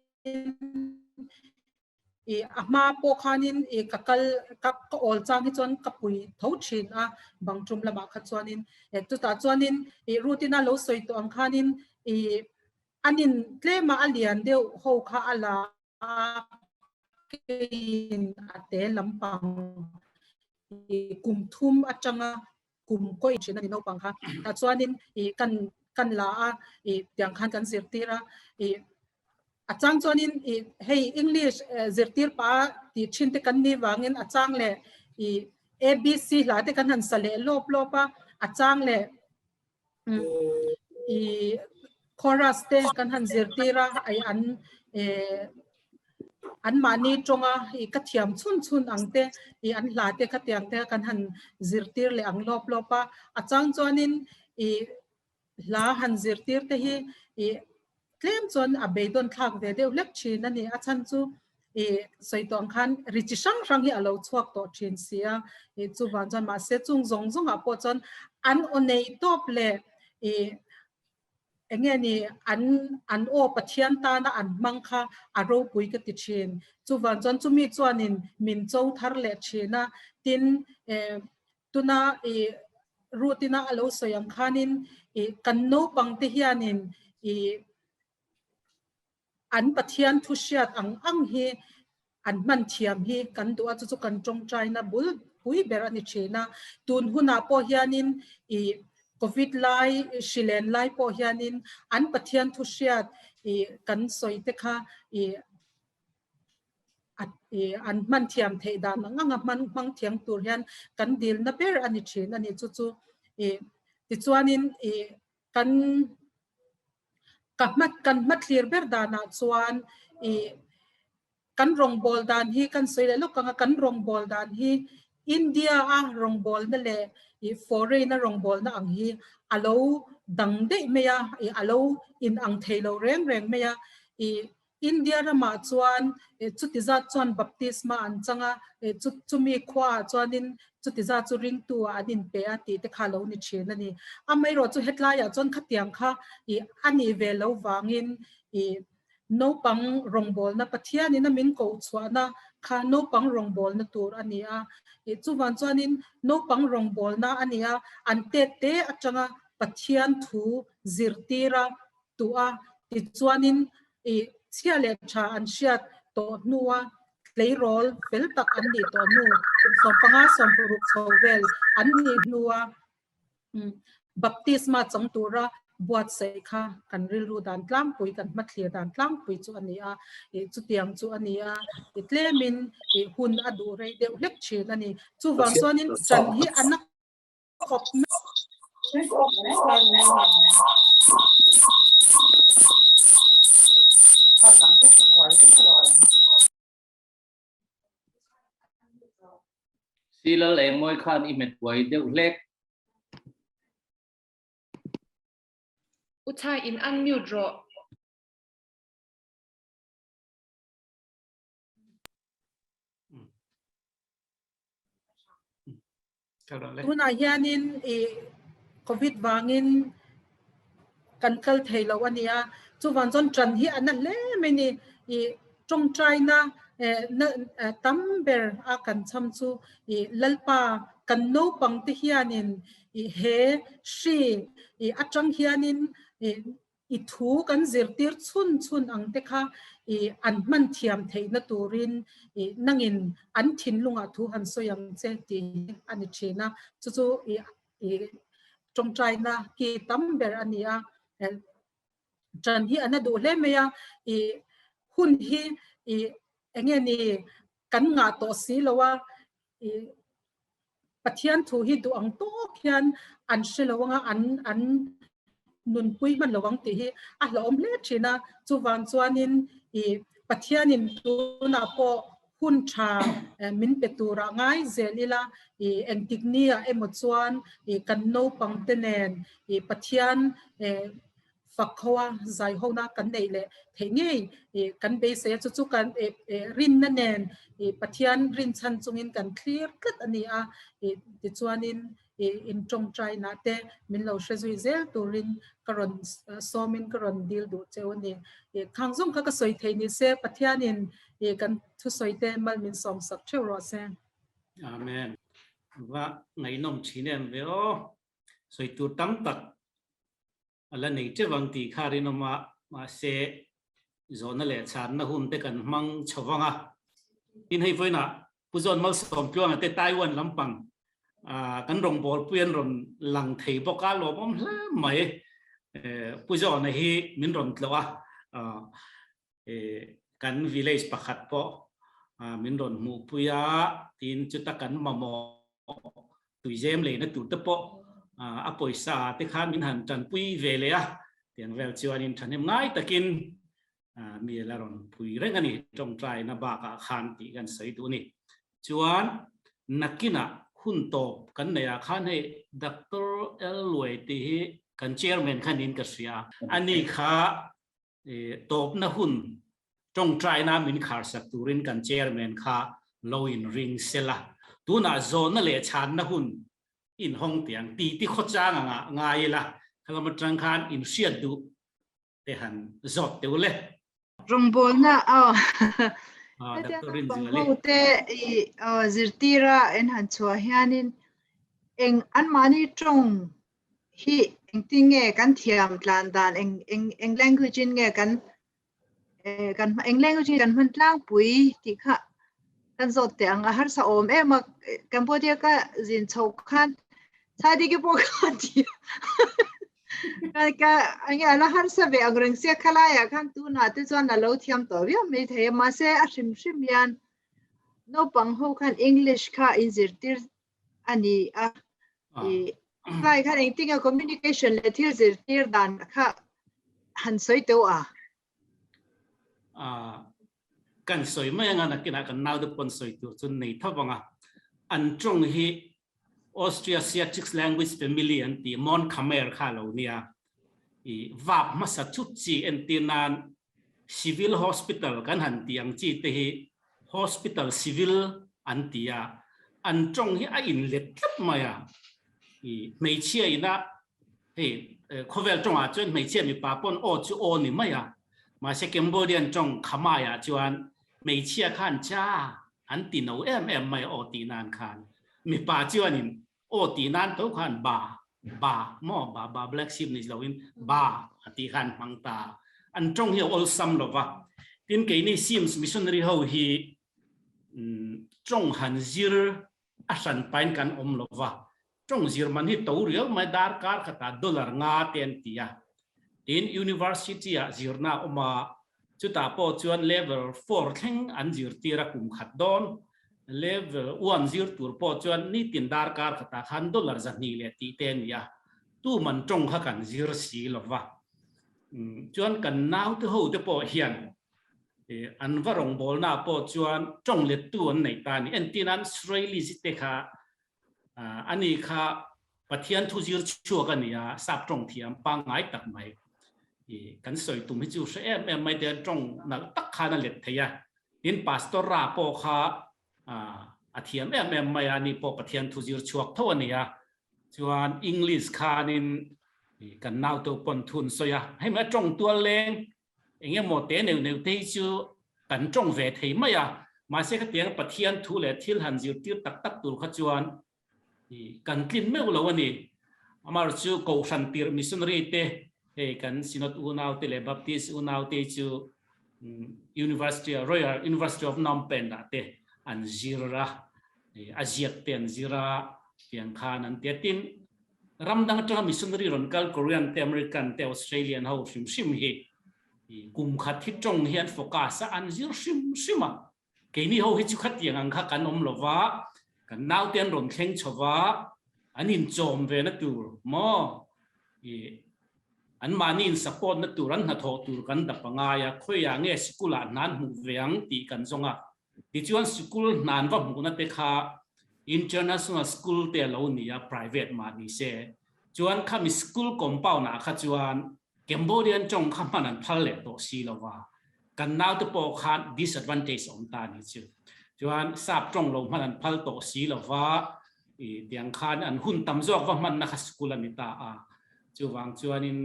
i a hma pawh khanin i ka kal ka ka awl chang hi chuan ka pui tho thin a bang tum lamah kha chuanin chutah chuanin i routine a lo sawi tawh ang khanin i An in tlema a lian deuh ho kha a la a, keiin a te lampang i kum thum atanga kum kawi thin a ni naupang kha. Tah chuanin i kan kan la a, i tiang khan kan zirtir a, i a chang chuanin i hei English zirtir pa tih thin te kan nih vangin a chang leh i ABC hla te kan han sa leh lawp lawp a, a chang leh i chorus te kan han zirtir a ai an eh an mahni tawnga i ka thiam chhun chhun ang te i an hla te kha tiang te kan han zirtir leh ang lawp lawp a a chang chuanin i hla han zirtir te hi i tlem chuan a beidawn thlak ve deuh hlek thin a ni. A chhan chu i sawi tawh ang khan ri chi hrang hrang hi a lo chhuak tawh thin si a, i chuvang chuan mahse chung zawng zawngah pawh chuan an aw nei tawp leh i eng nge ni an an aw Pathian tana an hmang kha a ropui ka ti thin. Chuvang chuan chumi chuanin min cho thar leh thin a, tin eh Tuna i Ruth-ina a lo sawi ang khanin i kan naupang te hianin i an Pathian thu hriat ang ang hi an hman thiam hi kan duh a, chu chu kan tawngtaina bul pui ber a ni thin a. Tun hunah pawh hianin i Covid lai, hrilen lai pawh hianin an Pathian thu hriat i kan sawi te kha i an hman thiam theih dan ang anga hman hmang thiam tur hian kan dilna ber a ni thin a ni chu chu ih tichuanin ih kan ka hma kan hma thlir ber danah chuan ih kan rawngbawl dan hi kan sawi leh lawk anga kan rawngbawl dan hi India a rawngbawlna leh ih foreign a rawngbawlna ang hi a lo dang daih mai a ih a lo inang thei lo reng reng mai a ih India ramah chuan chuti zat chuan baptisma an chang a, chumi khuaah chuanin chuti zat chu ringtu ah an inpe a tih te kha lo ni thin a ni. Amaherawh chu hetlaiah chuan khatiang kha a nih ve lo vangin naupang rawngbawlna Pathianin a min koh chhuahna kha naupang rawngbawlna tur a ni a. Chuvang chuanin naupang rawngbawlna a ni a, an tet te atanga Pathian thu zirtira tuh a, tichuanin i chhia leh tha an hriat tawh hnua tleirawl fel tak an nih tawh hnu kum 15 16 chho vel an nih hnua baptisma chang tura buatsaih kha kan rilru dan tlangpui kan hmathlir dan tlangpui chu a ni a, ih chutiang chu a ni a, i tlemin ih hun a duh rei deuh hlek thin a ni. Chuvang chuanin ṭan hi a na khawp Silal engmawi khan i hmet buai deuh hlek. U Chai in unmute rawh. Tunah hianin i Covid vangin kan kal thei lo a nia. Chuvang chuan ṭan hi a na hle mai ni. I ṭawngṭaina tam ber a kan cham chu i Lalpa kan naupang te hianin i he hri i aṭang hianin i. I thu kan zirtir chhun chhun ang te kha i an hman thiam theihna turin i nangin an thinlungah thu han sawi ang che tih hi a ni thin a. Chu chu i i tawngtaina ki tam ber a ni a. Tan hi an a duh hle mai a, i hun hi i enge ni kan ngah tawh si lo a, i Pathian thu hi duh ang tawk hian an hre lo anga an an nunpui hman lo ang tih hi a hlauhawm hle thin a. Chuvang chuanin i Pathianin tunah pawh hun tha min pe turah ngai zel ila i engtik niah emaw chuan i kan naupang te nen i Pathian fak ho a zai hona kan neih leh theih ngei i kan beisei a chu chu kan rinna nen i Pathian rinchhan chungin kan thlir tlat a ni a i tichuanin i in tawngtai nah te min lo hre zui zel turin ka rawn sawmin ka rawn dil duh cheu a ni. I khang zawng kha ka sawi theih ni se Pathianin i kan thusawi te mal min sawm sak theuh rawh se. Amen. Va ngaihnawm thin em ve aw. Sawi tur tam tak a la nei teuh ang tih kha rinawm a, mahse zawhna leh chhanna hun te kan hmang chho vang a. Tin hei vawiinah Pu Zawn Malsawmtluanga te Taiwan lampang kan rawngbawlpui an rawn lang thei bawk a, lawmawm hle mai. Pu Zawna hi min rawn tlawh a, kan village pakhat pawh min rawn hmuhpui a, tin chuta kan mamawh tuizem leina tur te pawh a pawisa te khan min han tanpui ve leh a, tiang vel chuanin thahnem ngai takin mi la rawn pui reng a ni, tawngtaina bakah khan tih kan sawi duh a ni. Chuan nakinah hun tawp kan neihah khan hei Doctor L Luai tih hi kan chairman kha niin ka hria a, ani kha tawpna hun tawngtaina min kharsak turin kan chairman kha lo inring sela, tunah zawhna leh chhanna hun inhawng tiang ti ti khawchang anga ngai ila, khalam atang khan inhriat duh te han zawt teuh le. Rawngbawlna aw hetia naupang ho te i zirtira en han chhuah hianin eng anmahni tawng hi engtin nge kan thiam tlan dan eng eng eng language in nge kan kan eng language in kan hman tlangpui tih kha kan zawt teh ang a harsa awm em a Cambodia ka zin chho khan Chhadiki pawh khan ti ka ka enge ala harsa ve ang reng sia khalaiah khan tunah te chuan a lo thiam tawh viau mai thei a mahse a hrim hrim hian naupang ho khan English kha inzirtir a ni a i khalai khan engtinge communication leh thil zirtir dan kha han sawi teuh a. Kan sawi mai anga nakinah kan nau te pawn sawi tur chu nei tho vang a, an tawng hi Austroasiatic language family an tih Mon Khmer kha a lo nia. I vap hmasa chut chi entir nan Civil Hospital kan han tih ang chi te hi Hospital Civil an ti a, an tawng hi a inlet tlat mai a. I hmeichhia ina hei khawvel tawngah chuan hmeichhia mipa pawn aw chu aw ni mai a, mahse Cambodian tawng Khmer-ah chuan hmeichhia khan cha an ti no em em mai a aw tih nan khan mipa chuanin aw tih nan tho khan ba ba maw ba ba black sheep ni loin ba a tih khan hmang ta an tawng hi a awlsam lo va tin keini Sims missionary ho hi tawng han zir a hran pain kan awm lo va tawng zir man hi to riau mai darkar khatah dollar nga te an ti a tin university ah zirna a awm a Chutah pawh chuan level four thleng an zirtir a kum khat dawn. Level one zir tur pawh chuan nitin darkar khatah khan dollar 200 leh tih te a ni a, tuman tawng kha kan zir si lo va. Chuan kan naute ho te pawh hian an va rawngbawlnaah pawh chuan tawng lettu an nei ta a ni. Entirnan Israelis te kha ani kha Pathian thu zir chhuak a ni a, sap tawng thiam pangngai tak mai. I kan sawi tum hi chu hre em em mai te tawng nalh tak khan a let thei a. Tin Pastor Ra pawh kha a thiam em em mai a, ni pawh Pathian thu zir chhuak tho a ni a. Chuan English khanin kan naute pawn thu an sawi a, hei mai a tawng tual leng Eng emaw te neuh neuh te hi chu kan tawng ve thei mai a, mahse khatiang Pathian thu leh thil han zirtir tak tak tur kha chuan kan tlin meuh lo a ni. Amaherawhchu Kohhran tirh missionary te Hei kan Synod unaute leh Baptist unaute chu University Royal University of Phnom Penh ah te an zir a, a ziak te an zir a tiang khan an ti a. Tin, ram dang atanga missionary rawn kal Korean te, American te, Australian ho hrim hrim hi kum khat hi tawng hi an focus a, an zir hrim hrim a. Keini ho hi chu khatiang ang kha kan awm lo va, kan naute an rawn thleng chho va, an inchawm ve na tur maw i anmahni in support na tur an hnathawh tur kan dap a ngai a, khawiah nge sikul ah hna an hmuh ve ang tih kan zawng a, tichuan sikul hna an va hmuhna te kha international school te a lo ni a, private mah ni se, chuan khami school compound ah kha chuan Cambodian tawng kha hman an phal leh tawh si lo va, kan naute pawh khan disadvantage a awm ta a nih chu. Chuan sap tawng lo hman an phal tawh si lo va, i tiang khan an hun tam zawk va hmanna kha school a ni ta a. Chuvang chuanin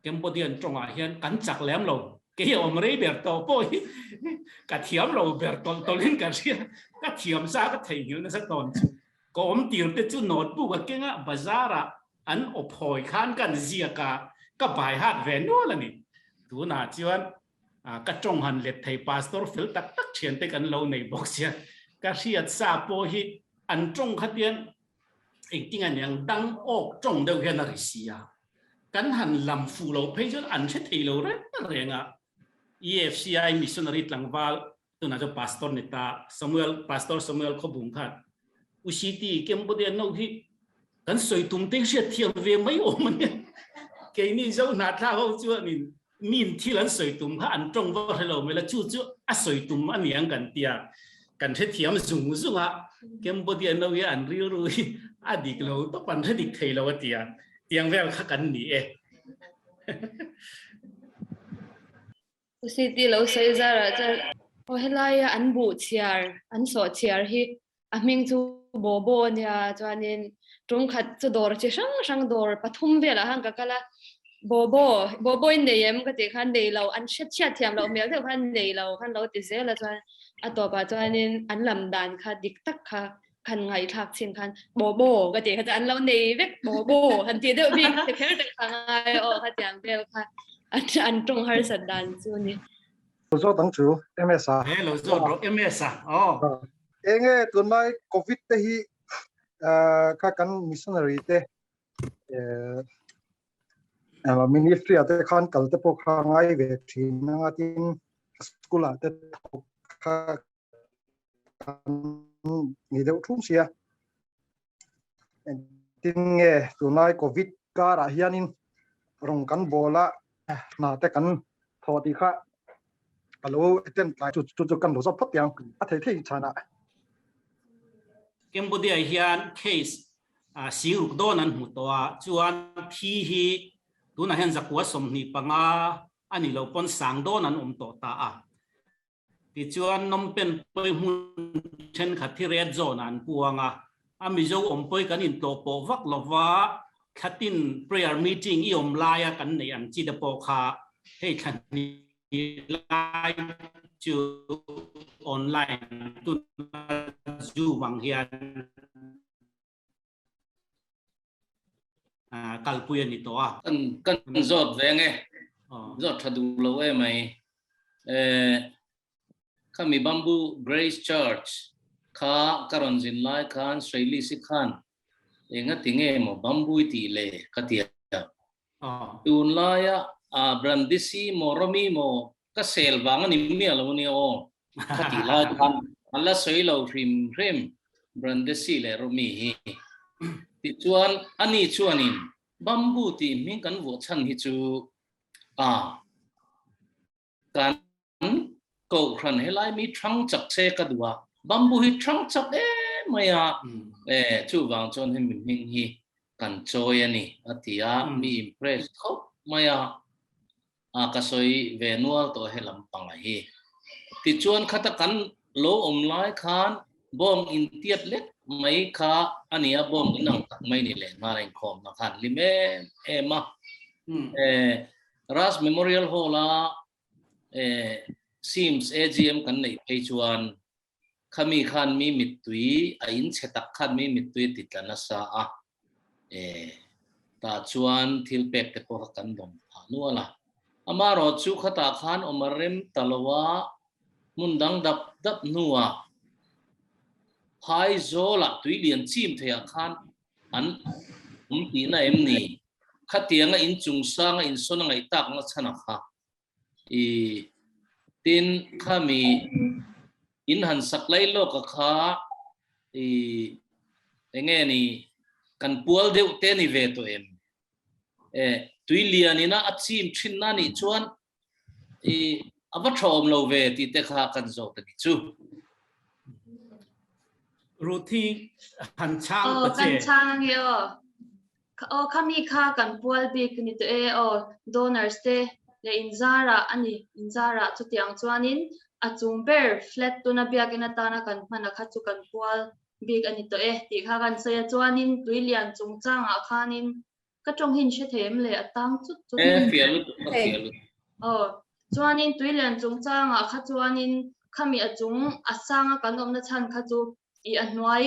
Cambodian tawngah hian kan chak lem lo, kei a awm rei ber tawh pawh hi ka thiam lo ber tawlh tawlhin ka hria, ka thiam sa ka theihnghilh nasa tawn chu. Ka awm tir te chu notebook a keng a, bazar ah An awphawi khan kan ziak a, ka bai hat ve nual a ni. Tunah chuan ka tawng han let thei pastor fel tak tak thiante kan lo nei bawk sia, ka hriat sa pawh hi an tawng kha tian engtin a niang dang awk tawng deuh hian a ri si a, kan han lam fuh lo phei chuan an hre thei lo reng reng a. EFCI missionary tlangval tunah chuan pastor ni ta Samuel pastor Samuel Khawbung khan UCT Cambodia no hi kan sawi tum te hriat thiam ve mai awm a nia keini zo hnahthlak ho chuanin min thil an sawi tum kha an tawng va hre lo mai la chu chu a sawi tum a niang kan tia kan hrethiam zung zung a Cambodia no hi an rilru hi a dik lo tawp an hre dik thei lo a tia tiang vel kha kan ni e. City lo sawi zarah chuan aw helaia an buh chhiar an sawh chhiar hi a hming chu Bobo a nia chuanin tum khat chu dawr chi hrang hrang dawr pathum velah khan ka kal a Bobo Bobo in nei em ka tih khan nei lo an hre chhiat thiam loh hmel deuh khan nei lo khan lo ti zel a chuan a tawpah chuanin an lam dan kha dik tak kha khan ngaihthlak chin khan Bobo ka tih kha chu an lo nei vek Bobo han tih deuh bik te kher te kha ngai aw khatiang vel kha an an tawng harsat dan chu ni. Lo zawt ang chu MS a. He lo zawt rawh MS a aw. Enge tunlai covid te hi kha kan missionary te ministry ah te khan kal te pawh kha ngai ve thin anga tin school ah te thawk kha ni deuh thum sia engtin nge tunlai covid karah hianin rawng kan bawl a hna te kan thawh tih kha a lo attend tlai chu chu chu kan lo zawt phawt tiang a thei thei chhanah. Cambodia hian case sing ruk dawn an hmu tawh a, chuan thi hi tunah hian zakua 25 a ni lo pawn sang dawn an awm tawh ta a. Tichuan Phnom Penh pawi hmun thenkhat hi red zone ah an puang a, a Mizo awm pawi kan intlawh pawh vak lova thlatin prayer meeting i awm laia kan neih ang chi te pawh kha hei thla hnih lai chu online tuna zoom ang hian kalpui a ni tawh a. Kan kan zawt ve nge zawt tha duh lo e mai. Khami Bamboo Grace Church kha ka rawn zin lai khan Sreilisi khan engati nge maw Bamboo i tih le ka ti a. Tunlaia Brandisi maw Romi maw ka sel vang a ni miah lo ania aw. Ka tih lai khan an la sawi lo hrim hrim Brandesi leh Romi hi. Tichuan ani chuanin Bamboo tih hming kan vuah chhan hi chu a kan kohhran helai mi thang chak che ka duh a, Bamboo hi thang chak em mai a, e chuvang chuan hemi hming hi kan chawi a ni a ti a, mi impress khawp mai a. A ka sawi ve nual tawh he lampang a hi. Tichuan khata kan lo awm lai khan bawng intiat lek mai kha a ni a, bawng in ang tak mai ni leh nghal a inkhawmna khan hlim em em a. Ras Memorial Hall a Sims AGM kan neih phei chuan khami khan mi mittui a in chhe tak khan mi mittui a ti tla nasa a, tah chuan thil pek te pawh kha kan dawm phah. nual a. Amaherawhchu khatah khan awm a rem ta lo a, hmun dang dap dap hnuah Phaizawlah tui lian chim theiah khan an awm tihna em ni? Khatianga inchung sanga insawn a ngaih takna chhan a kha. I tin khami in han sak lai lawk a kha i enge ni kan pual deuh te ni ve tawh em? E tui lian ina a chim thin na nih chuan i a va tha awm lo ve tih te kha kan zawh ta ni chu. Ruthi han chhang ta che. Kan chhang ange aw. Aw khami kha kan pual bik ni tawh e aw donors te leh inzarah a ni inzarah chutiang chuanin a chung ber flat tuna biakinn atana kan hman a kha chu kan pual bik a ni tawh e tih kha kan sawi a chuanin tuilian chungchangah khanin ka tawng hi in hre thei em le a tang chut chut. E fiah lutuk ka fiah lutuk. Aw chuanin tuilian chungchangah kha chuanin khami a chung a sanga kan awmna chhan kha chu I a hnuai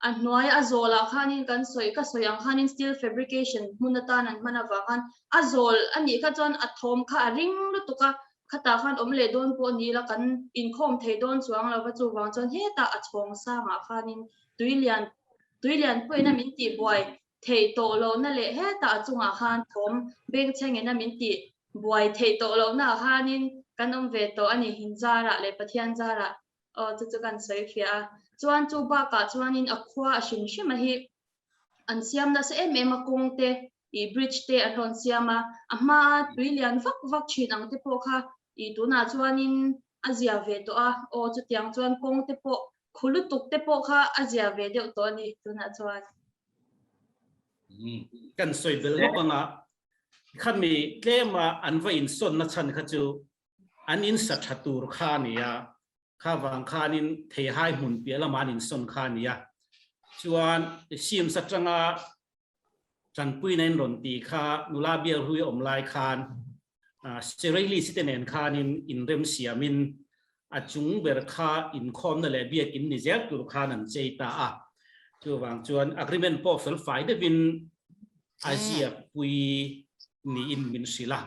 a hnuai a zawl ah khanin kan sawi ka sawi ang khanin steel fabrication hmun atan an hman avang khan a zawl a nih kha chuan a thawm kha a ring lutuk a, khatah khan awm leh dawn pawh ni ila kan inkhawm thei dawn chuang lo va chuvang chuan hetah a chhawng sangah khanin tui lian tui lian pawhin a min tih buai theih tawh lohna leh hetah a chungah khan thawm bengchhengin a min tih buai theih tawh lohna ah khanin kan awm ve tawh a ni Hinzarah leh Pathian zarah. Aw chu chu kan sawi fiah a. Chuan chu bakah chuanin a khua a hrim hrim a hi an siam nasa em em a kawng te ih bridge te an rawn siam a, a hma tui lian vak vak thin ang te pawh kha ih tunah chuanin a zia ve tawh a, aw chutiang chuan kawng te pawh khu lutuk te pawh kha a zia ve deuh tawh a ni tunah chuan. Kan sawi bel lawk anga khami tlema an va insawnna chhan kha chu an in sa tha tur kha a ni a, kha vang khanin theihai hmun piah lamah an insawn kha a ni a. Chuan Sims atanga tanpuina in rawn tih kha nula bial hlui awm lai khan Sireli te nen khanin inrem siamin a chung ber kha inkhawmna leh biakin ni zel tur khan an chei ta a. Chuvang chuan agreement pawh fel fai deuhin a ziakpui niin min hrilh a.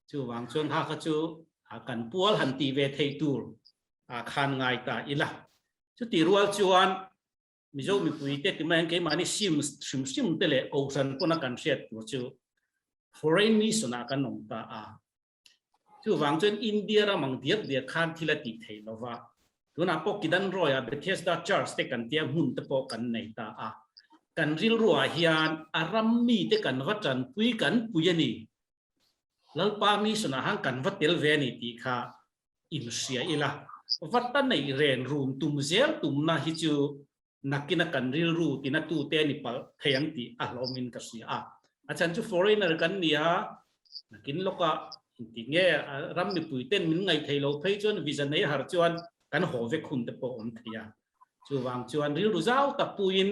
Chuvang chuan ha kha chu kan pual han tih ve theih tur khan ngai ta ila. Chuti rual chuan Mizo mipuite ti mai ang keimahni sim hrim hrim te leh Kohhran pawna kan hriat tur chu foreign mission ah kan awm ta a. Chuvang chuan India ram ang diak diak khan thil a tih theih lova. Tunah pawh Kidan Roy ah Bethesda Church te kan tia hmun te pawh kan nei ta a. Kan rilruah hian a ram mite kan va tanpui kan pui a ni. Lalpa mission ah han kan va tel ve a ni tih kha inhria ila, va ta neih ren rum tum zel tumna hi chu nakina kan rilru tina tute a ni palh thei ang tih a hlawmin ka hria a. A chhan chu foreigner kan ni a, nakin lawkah engtik nge ram mipui ten min ngaih theih loh phei chuan visa nei har chuan kan haw vek hun te pawh awm thei a. Chuvang chuan rilru zau tak puiin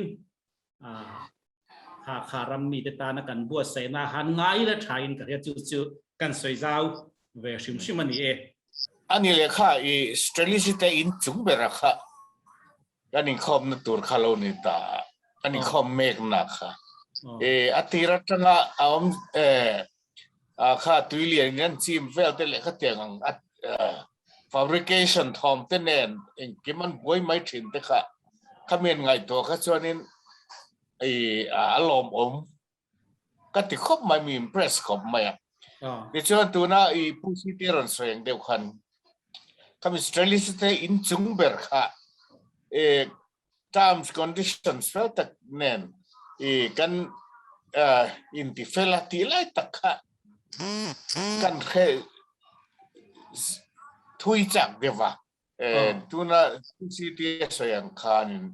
Kha kha ram mite tana kan buatsaihna han ngai la thain ka hria chu chu kan sawi zau ve hrim hrim a ni e. Ani leh kha i Strelitz te in chung bera kha kan inkhawmna tur kha lo ni ta a, kan inkhawm mekna kha. E a tir atanga a awm e a kha tuilian in an chim vel te leh khatiang ang a fabrication thawm te nen engkim an buai mai thin te kha khami an ngaihtuah kha chuanin i a lawmawm ka ti khawp mai mi impress khawp mai a. Tichuan tuna i Pu Site rawn sawi ang deuh khan khami Australis te inchung ber kha e terms conditions fel tak nen i kan inti fel a tih lai tak kha kan hre thui chak deuh a tuna CTA sawi ang khanin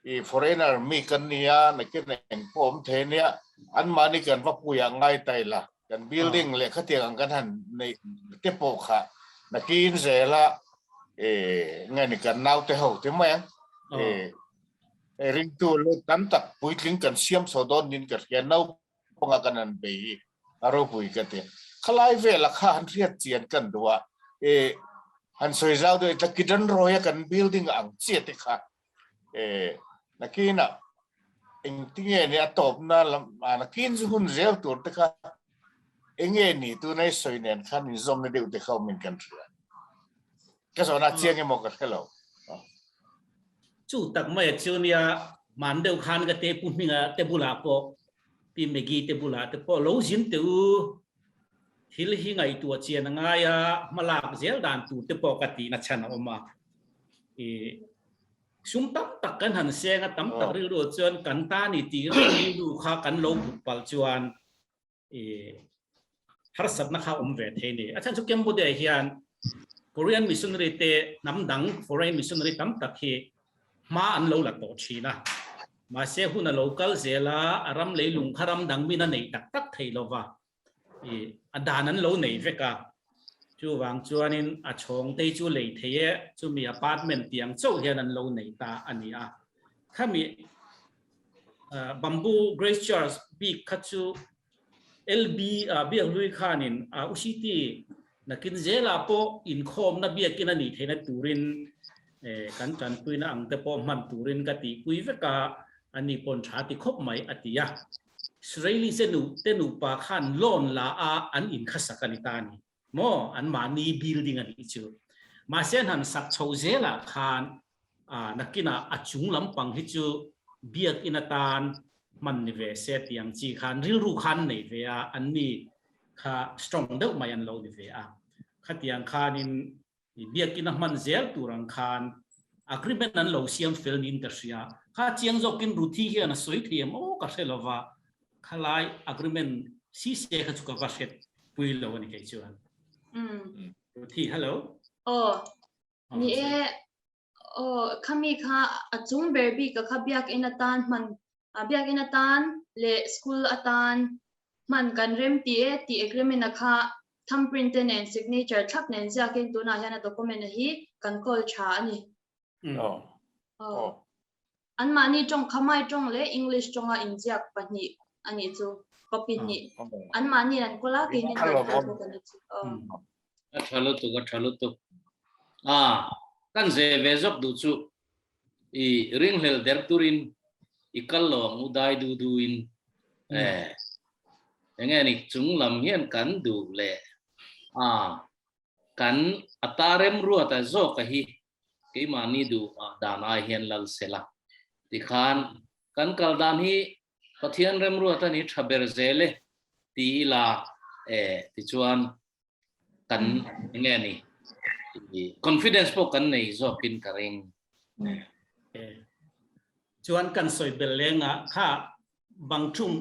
i foreigner mi kan nia nakin eng pawh awm thei ania anmahni kan va puia ngai ta ila kan building leh khatiang ang kan han neih te pawh kha nakin zela nge ni kan naute ho te mai ang ringtu leh tam tak puitling kan siam chho dawn niin ka hria naupanga kan han bei hi a ropui ka ti khalai vela kha han hriat chian kan duh a han sawi zau deuh ila Kidan Roy-a kan building ang chiah te kha nakinah engtinge ni a tawpna lam nakin chu hun zel tur te kha. Enge ni tuna i sawi nen khan inzawmna deuh te kha awmin kan hria. Ka zawhna a chiang emaw ka hre lo. Chu tak mai a chu nia man deuh khan ka te pu hminga te bulah pawh Pi Maggie te bulah te pawh lo zin teh u. Thil hi ngaihtuah chian a ngai a, hmalak zel dan tur te pawh ka tihna chhan a awm a. I sum tam tak kan han seng a, tam tak rilru chuan kan ta ni tih rilru kha kan lo put palh chuan i harsatna kha awm ve thei ni. A chhan chu Cambodia hian Korean missionary te hnam dang foreign missionary tam tak hi hma an lo la tawh thin a. Mahse hun a lo kal zel a, a ram leilung kha ram dang min a nei tak tak thei lo va, i a dan an lo nei vek a. Chuvang chuanin a chhawng te chu lei thei e, chumi apartment tiang chauh hian an lo nei ta a ni a. Khami Bamboo Grace Church bik kha chu LB Biakhlui khanin UCT nakin zelah pawh inkhawmna biakin a nih theihna turin kan tanpuina ang te pawh hman turin ka tihpui vek a, ani pawn tha ti khawp mai a ti a. Israeli te nu te nupa khan loan la a an inkhasak a ni ta a ni maw? An mahni building a nih chu. Mahse an han sak chho zelah khan nakinah a chung lampang hi chu biakin atan hman ni ve se tih ang chi khan rilru khan nei ve a, anni kha strong deuh mai an lo ni ve a. Khatiang khanin biakin a hman zel tur ang khan agreement an lo siam fel niin ka hria. Kha chiang zawkin Ruthi hian a sawi thei em aw ka hre lo va, khalai agreement si se kha chu ka va hret pui lo a ni kei chuan. Ruthi, hello. Aw, Ni e, aw, khami kha a chung ber bik a kha biakinn atan hman, biakinn atan leh school atan hman kan rem ti e tih agreement a kha thumbprint te nen signature thlap nen ziakin tunah hian a document a hi kan kawl tha a ni. Aw. Anmahni tawng Khmer tawng leh English tawnga inziak pahnih a nih chu, copy hnih. Anmahni an kawl a, keini kan kawl bawk a nih chu. Aw. A tha lutuk, a tha lutuk. A, kan ze ve zawk duh chu i ringhlel der turin i kal lo ang u dai du du in eh enge ni chung lam hian kan duh leh a kan ata remruata zawka hi keimahni duh dan ai hian lal sela tikhan kan kal dan hi Pathian remruat a ni tha ber zel e ti ila e tichuan kan enge ni confidence pawh kan nei zawkin ka ring. Chuan kan sawi bel lenga kha bangthum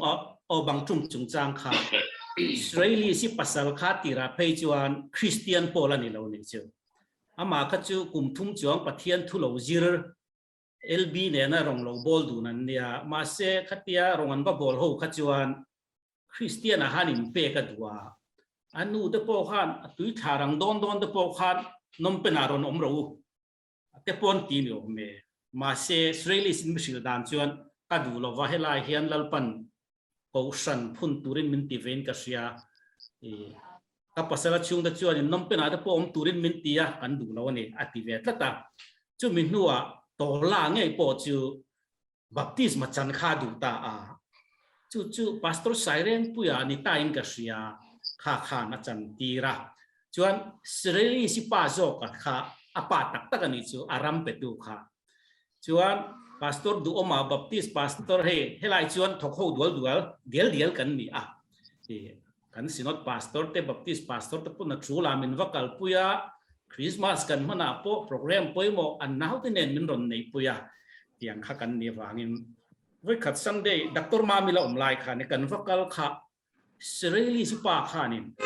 aw bangthum chungchang kha Israeli si pasal kha tira phei chuan Christian pawl a ni lo nih chu. Amah kha chu kum thum chuang Pathian thu lo zir LB nena rawng lo bawl dun an nia. Mahse khatia rawng an va bawl ho kha chuan Christian ah khan in pek a duh a. A nu te pawh khan a tui thla rang dawn dawn te pawh khan nawmpen ah rawn awm rawh u. te pawn ti ni awm e. Mahse, Israelis in mihrilh dan chuan ka duh lova helai hian Lalpan kohhran phun turin min ti vein ka hria. I ka pasal a chhungte chuan in nawmpenah te pawh awm turin min ti a, kan duh lo a ni a ti ve tlat a. Chumi hnuah Tola ngei pawh chu baptisma chan kha a duh ta a. Chu chu Pastor Sairengpuia ni tain ka hria, kha khan a chan tir a. Chuan Israeli sipa zawka kha a pa tak tak a nih chu, a ram petu kha. Chuan Pastor Duhawma Baptist Pastor hei helai chuan thawk ho dual dual dial dial kan ni a. Kan Synod Pastor te Baptist Pastor te pawn a thu la min va kalpui a, Christmas kan hmanah pawh program pawimawh an naute nen min rawn neihpui a, tiang kha kan nih avangin vawikhat Sunday Doctor Mami la awm lai khan kan va kal kha Sireli chu pa khanin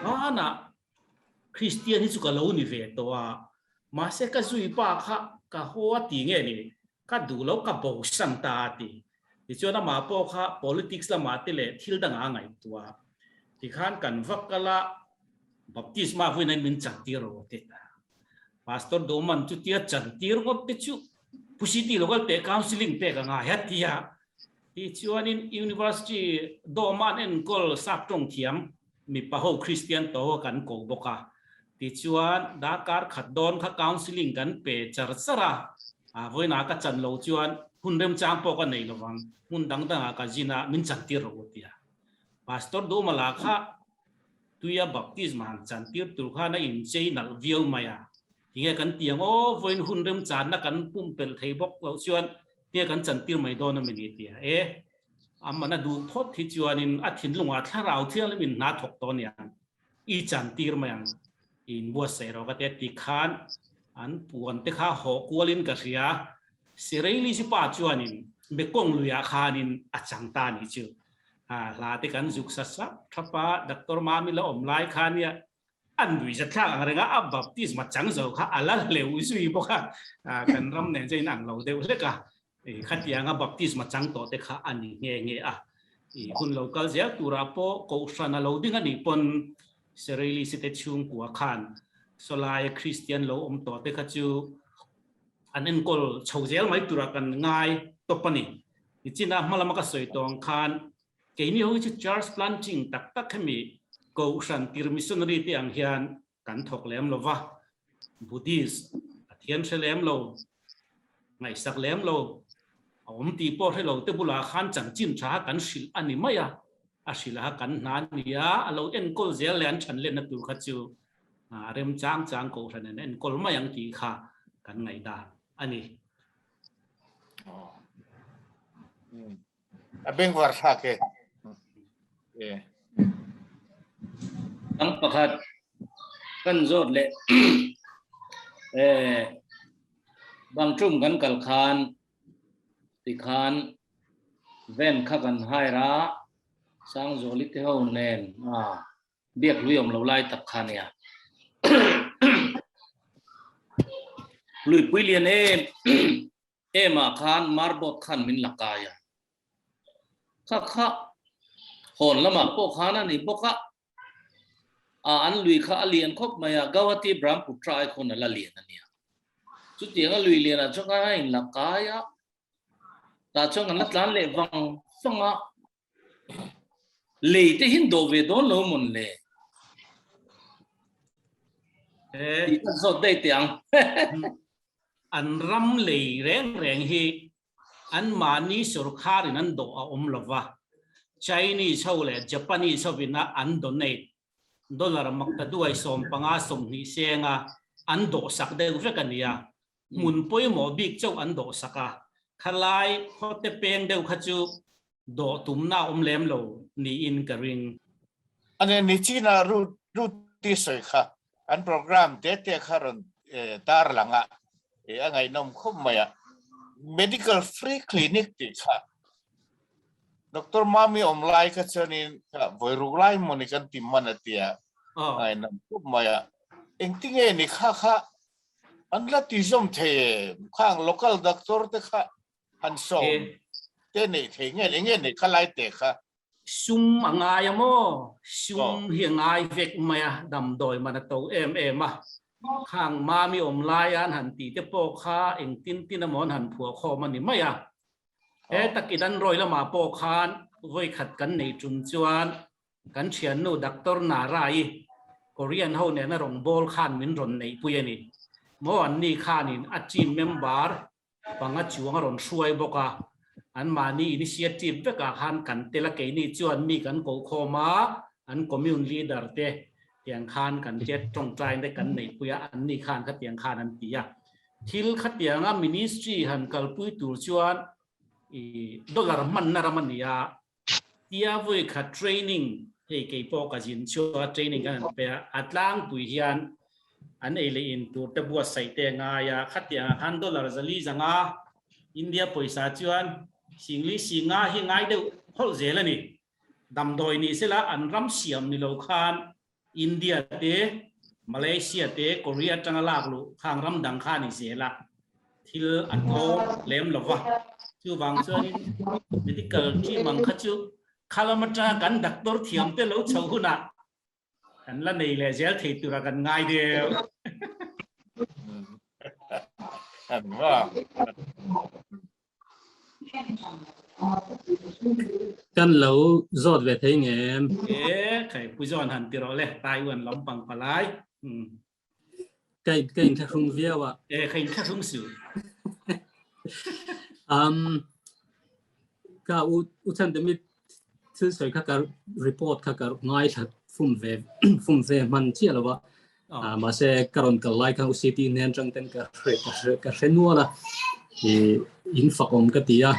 hmanah Kristian hi chu ka lo ni ve tawh a, mahse ka zui pa kha ka haw a ti nge ni, ka duh lo ka bosan ta a ti. Tichuan amah pawh kha politics lamah te leh thil dangah a ngaihtuah a, tikhan kan va kal a, baptisma vawiin in min chantir rawh a ti ta. Pastor Duhman chutia chantir ngawt te chu Pu City Local pek counselling pek a ngai a ti a. Tichuanin University dawma an enkawl sap tawng thiam mipa ho Christian to kan ko bawk a. Tichuan darkar khat dawn kha counselling kan pe char char a, vawiinah ka chan lo chuan hun remchang pawh ka nei lovang, hmun dang dangah ka zin a, min chantir rawh u tia. Pastor Duhmala kha. Tuia baptisma han chantir tur khan a inchei nalh viau mai a. Tinge kan ti ang aw, vawiin hun remchanna kan pumpelh thei bawk loh chuan tinge kan chantir mai dawn a mi ni tia e. Amana duh phawt hi chuanin a thinlungah thlarau thianghlim in hna thawk tawh aniang i chantir mai ang i inbuatsaih rawh ka ti a ti khan an puan te kha hawh kualin ka hria. Sireili chu pa chuanin Mekong luiah khanin a chang ta a nih chu. Hla te kan zuk sa sap thap a, Doctor Mami la awm lai khan nia an nui zat thlak ang reng a, a baptisma chang zo kha a la hleu zui bawk a, kan ram nen chuan inang lo deuh hlek a, khatianga baptisma chang tawh te kha a ni nghe nghe a. Hun lo kal zel turah pawh Kohhran a lo ding a nih pawn Sereli Site chhungkua khan sawlaia Kristian lo awm tawh te kha chu an enkawl chho zel mai turah kan ngai tawp a ni. Nichina hma lama ka sawi tawh ang khan keini ho hi chu church planting tak tak hemi Kohhran tir missionary te ang hian kan thawk lem lo va, Buddhist Pathian hre lem lo, ngaihsak lem lo, a awm tih pawh hre lo te bulah khan chanchin tha kan hrilh a ni mai a, a hrilh a kan hna a ni a, a lo enkawl zel leh an than lenna tur kha chu a rem chang chang Kohhran in enkawl mai ang tih kha kan ngaihdan a ni. A bengvar thlak e. E. Ang pakhat kan zawt leh e bangtum kan kal khan ti khan ven kha kan hire a Sangzuali te ho nen a biak lui awm lo lai tak kha nia. Luipui lian em em ah khan marbot khan min la kai a. Kha kha hawn lamah pawh khan a ni bawk a, a an lui kha a lian khawp mai a, Gauhati Brahmaputra ai khawn a la lian a nia. Chutiang a lui lianah chuan khan a inla kai a, tah chuan kan la tlan leh vang vang a. Lei te hin dawh ve dawn lo mawn le? Tih ka zawt daih teh ang. An ram lei reng reng hi an mahni sorkharin an dawh a awm lo va, Chinese ho leh Japanese hovina an donate dollar maktaduai 15 20 senga an dawhsak deuh vek a nia. Hmun pawimawh bik chauh an dawhsak a, khalai khawte peng deuh kha chu dawh tumna a awm lem lo niin ka ring. A ne ni China Ruti sawi kha an program te te kha rawn tar lang a, a ngaihnawm khawp mai a. Medical free clinic tih kha Doctor Mami awm lai kha chuanin vawi ruk lai mawni kan ti hman a tia, a ngaihnawm khawp mai a. Engtinge ni kha kha An la ti zawm thei em? Khang local doctor te kha han sawm te neih thei nge eng nge neih kha lai te kha? Sum a ngai a maw? Sum hi a ngai vek mai a, damdawi man a to em em a. Khang mami awm lai an han tih te pawh kha engtin tin emaw an han phuah khawm a ni mai a. He takin an rawi lamah pawh khan vawikhat kan nei tum chuan Kan thiannu Doctor Nara-i Korean ho nena rawngbâwl khan min rawn neihpui a ni. Maw anni khanin a team member panga chuang a rawn hruai bawk a, anmahni initiative vekah khan kan tel a, keini chuan mi kan kohkhawm a, an commune leader te tiang khan kan chet tawngtaina te kan neihpui a, anni khan khatiang khan an ti a. Thil khatianga ministry han kalpui tur chuan i dollar hmanna ram a ni a, Tia vawi khat training hei kei pawh ka zin chhuak a training kan han pe a, a tlangpui hian an ei leh in tur te buatsaih te a ngai a, khatiang ah khan dollar zali zanga India pawisa chuan singli singa hi ngai deuh hawlh zel a ni. Damdawi ni sela an ram siam ni lo khan India te, Malaysia te, Korea atanga lak luh khang ram dang kha a ni zel a, thil a tlawm lem lo va. Chuvang chuanin medical team ang kha chu khalam atanga kan doctor thiam te lo chho hunah kan la nei leh zel thei tura kan ngai deuh. Kan lo zawt ve thei nge em? E, khai pu zawn han ti rawh le, Taiwan lampang palai. Ka ka inthlahrung viau a. E, ka inthlahrung su. Um, ka u u chan te mi thil sawi kha ka report kha ka ngai thla fum ve fum ve hman chiah lo a mahse ka rawn kal lai khan UCT hnen atang ten ka hre ka hre ka hre nual a i in fak awm ka ti a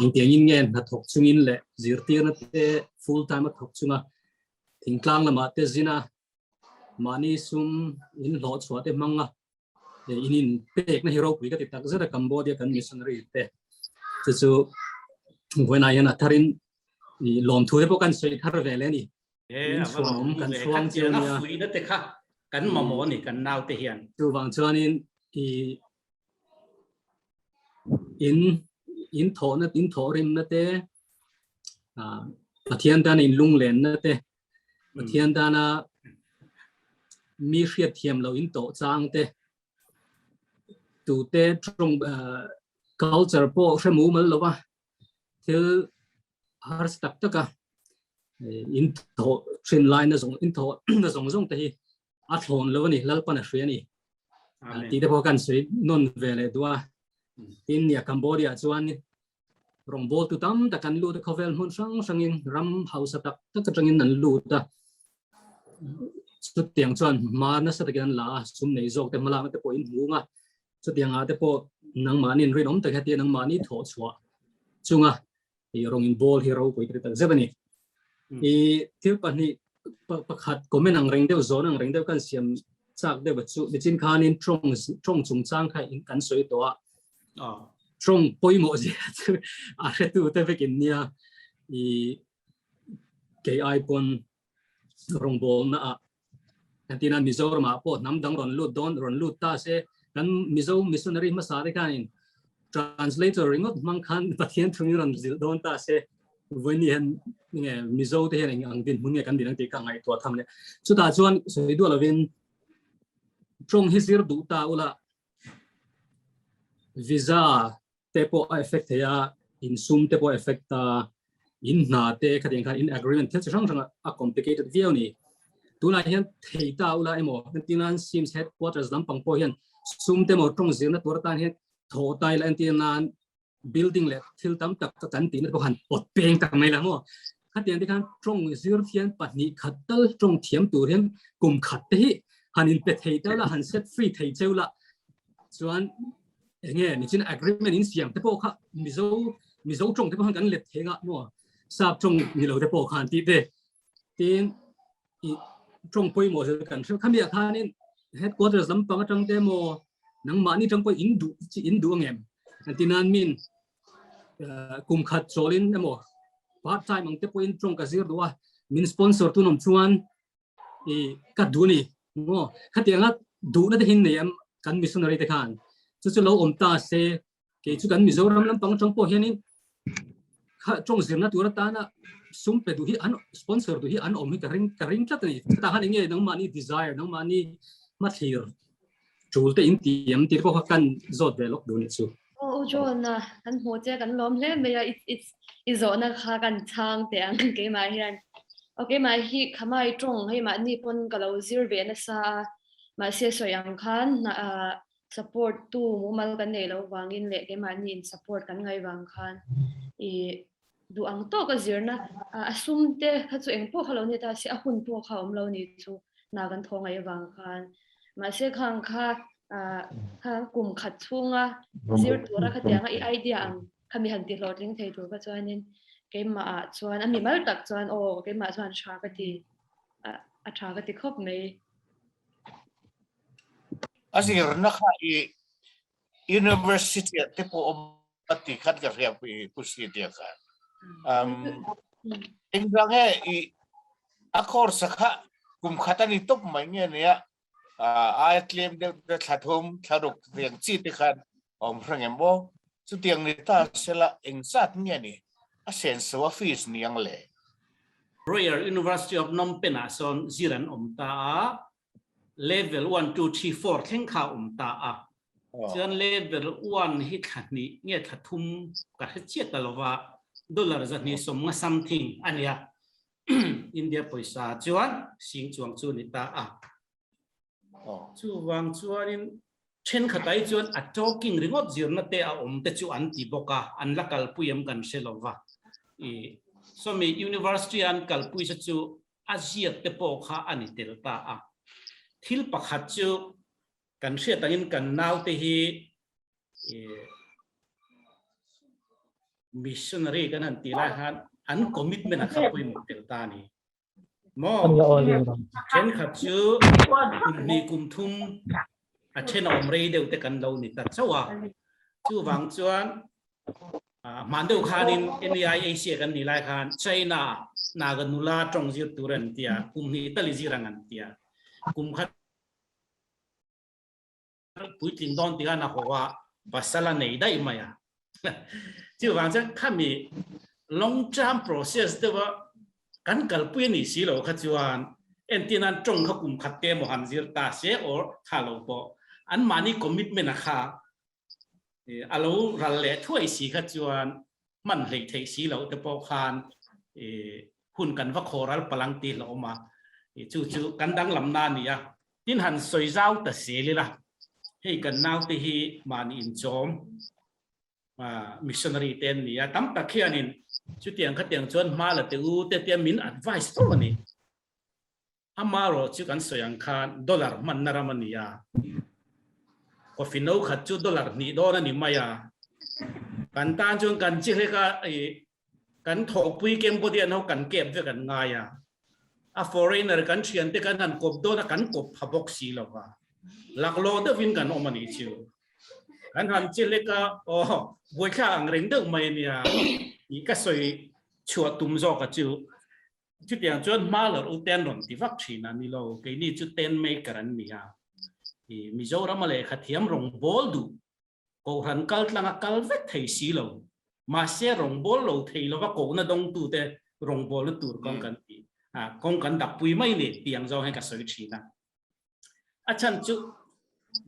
engtiang in nge hnathawk chungin leh zirtirna te full time a thawk chunga thingtlang lamah te zina mahni sum in hlawh chhuah te hmang a in in pek na hi ropui ka ti tak zet a Cambodia kan missionary te chu chu vawiinah hian a tharin i lawmthu te pawh kan sawi thar ve le ni in chhuang kan chhuang chiu nia fuihna te kha kan mamawh ni kan nau te hian chuvang chuanin i in in thawhna in thawhrimna te Pathian tana in lunglenna te Pathian tana mi hriat thiam lo in tawh chang te tute tawng culture pawh hre mumal lova thil harsa tak taka in thawh thin lai na zawng in thawh na zawng zawng te hi a thlawn lo a ni Lalpan a hria a ni tih te pawh kan sawi nawn ve leh duh a tin nia Cambodia chuan rawngbawl tu tam tak an lut a khawvel hmun hrang hrangin ram hausa tak tak atangin an lut a chutiang chuan hma nasa takin an la a sum nei zawk te hmalakna te pawh in hmung a chutiang ah te pawh nangmahni in rinawm tak hetia nangmahni thawh chhuah chunga i rawng in bawl hi ropui ka ti tak zet a ni. I thil pahnih pakhat comment ang reng deuh zawn ang reng deuh kan siam chak deuh a chu nichin khanin tawng tawng chungchang kha in kan sawi tawh a. Tawng pawimawh zia chu a hretu te vekin nia i kei ai pawn rawngbawlna ah entirna Mizoram ah pawh hnam dang rawn lut dawn rawn lut ta se kan Mizo missionary hmasa te khanin translator ringawt hmang khan Pathian thungin rawn zilh dawn ta se vawiin hian nge Mizo te hian eng ang dinhmun nge kan din ang tih ka ngaihtuah tham le chutah chuan sawi duah lovin tawng hi zir duh ta ula visa te pawh a effect thei a insum te pawh a effect a in hna te khatiang khan in agreement thil chi hrang hrang a complicated viau ni tunah hian thei ta ula emaw entirnan SIMS headquarters lampang pawh hian sum te emaw tawng zirna tur atan hian thaw tai la entirnan building leh thil tam tak ka kan tihna te pawh han pawt peng tak mai la maw khatiang te khan tawng zir thian pahnih khat tal tawng thiam tur hian kum khat te hi han in pe thei ta la han set free thei cheu la chuan enge nichin agreement in siam te pawh kha mizo mizo tawng te pawh khan kan let thei nga maw sap tawng ni lo te pawh khan tih te tin i tawng pawimawh zel kan hre khami ah khanin headquarters lampang atang te maw nangmahni tang pawh in duh chi in duh angem an tinan min kum khat chawlin emaw part time ang te pawhin tawng ka zir duh a min sponsor tu nawm chuan i ka duh ni maw khatianga duhna te hin nei am kan missionary te khan chu chu lo awm ta se kei chu kan Mizoram lampang atang pawh hianin kha tawng zirna tur atana sum pe duh hi an sponsor duh hi an awm hi ka ring ka ring tlat a ni chutah khan enge nangmahni desire nangmahni hmathlir tul te in tiam tih pawh kha kan zawt ve lawk duh ni chu. Aw U John a kan hmuh che kan lawm hle mai a i zawhna kha kan chhang teh ang keimah hian. Aw keimah hi Khamai tawng hei mahni pawn ka lo zir ve nasa a mahse sawi ang khan support tu mumal kan neih loh vangin leh keimahni in support kan ngaih vang khan i duh ang tawk a zirna a sum te kha chu eng pawh kha lo ni ta se a hun pawh kha awm lo ni chu hna kan thaw ngaih avang khan mahse khang kha kha kum khat chhunga zir tura khatianga i idea ang khami han ti hlawhtling thei tur kha chuanin keimah ah chuan a mimal tak chuan aw keimah chuan tha ka ti a tha ka ti khawp mai. A zirna kha i university ah te pawh awm a ti khan ka hria i pu si tia khan. Um, engvang nge i a course kha kum khat ani top mai nge nia ai tlem deuh te thla thum thla ruk tiang chi te khan awm hrang em aw chutiang ni ta sela engzat nge ni a senso a fees niang le. Royal University of Phnom Penh ah sawn zir an awm ta a, level 1, 2, 3, 4 thleng kha a awm ta a. Chuan level 1 hi thla hnih nge thla thum ka hre chiah ta lova, dollar 250 something a nia. India pawisa chuan sing chuang chu ni ta a. Chuvang chuanin thenkhatai chuan a talking ringawt zirna te a awm te chu an ti bawk a, an la kalpui em kan hre lova. I sawmi university an kalpui se chu. a ziak te pawh kha a ni tel ta a. Thil pakhat chu kan hriat angin kan naute hi missionary kan han tih lai khan an commitment a kha pawimawh tel ta a ni. Maw? Thenkhat chu kum hnih kum thum a then a awm rei deuh te kan lo ni ta chauh a. Chuvang chuan hman deuh khanin NEIAC kan nih lai khan China Naga nula tawng zir tur an tia, kum hnih tal i zir ang an tia. Kum khat puitling dawn ti khan a haw a, pasal a nei daih mai a. Chuvang chuan khami long term process deuha kan kalpui a nih si lo kha chuan entir nan tawng kha kum khat te emaw han zir ta se or kha lo pawh anmahni commitment a kha a lo ral leh thuai si kha chuan hman hleih theih si loh te pawh khan hun kan va khaw ral palang tih hlauhawm a, chu chu kan danglamna a ni a. Tin han sawi zau ta zel ila, hei kan naute hi mahni inchawm missionary te an ni a, tam tak hianin chutiang khatiang chuan hma la teh u te tia min advice fo a ni. Amarawh chu kan sawi ang khan dollar hmanna ram a ni a, coffee no khat chu dollar hnih dawn a ni mai a, kan tan chuan kan chi hlek a, kan thawhpui Cambodian ho kan kep vek an ngai a, a foreigner kan thiante kan han kawp dawn a kan kawp pha bawk si lo va, laklawh deuhin kan awm a nih chu. Kan han chi hlek a, aw buaithlak ang reng deuh mai a nia tih ka sawi chhuah tum zawk a chu. Chutiang chuan hma lawrh u ten rawn ti vak thin a ni lo, keini chu tent maker an ni a. I Mizorama lehkha thiam rawngbawl duh Kohhran kal tlanga kal vek thei si lo, mahse rawngbawl lo thei lova kohna dawngtute rawngbawlna tur kawng kan ti a, kawng kan dakpui mai ni tih ang zawng hian ka sawi thin a. A chhan chu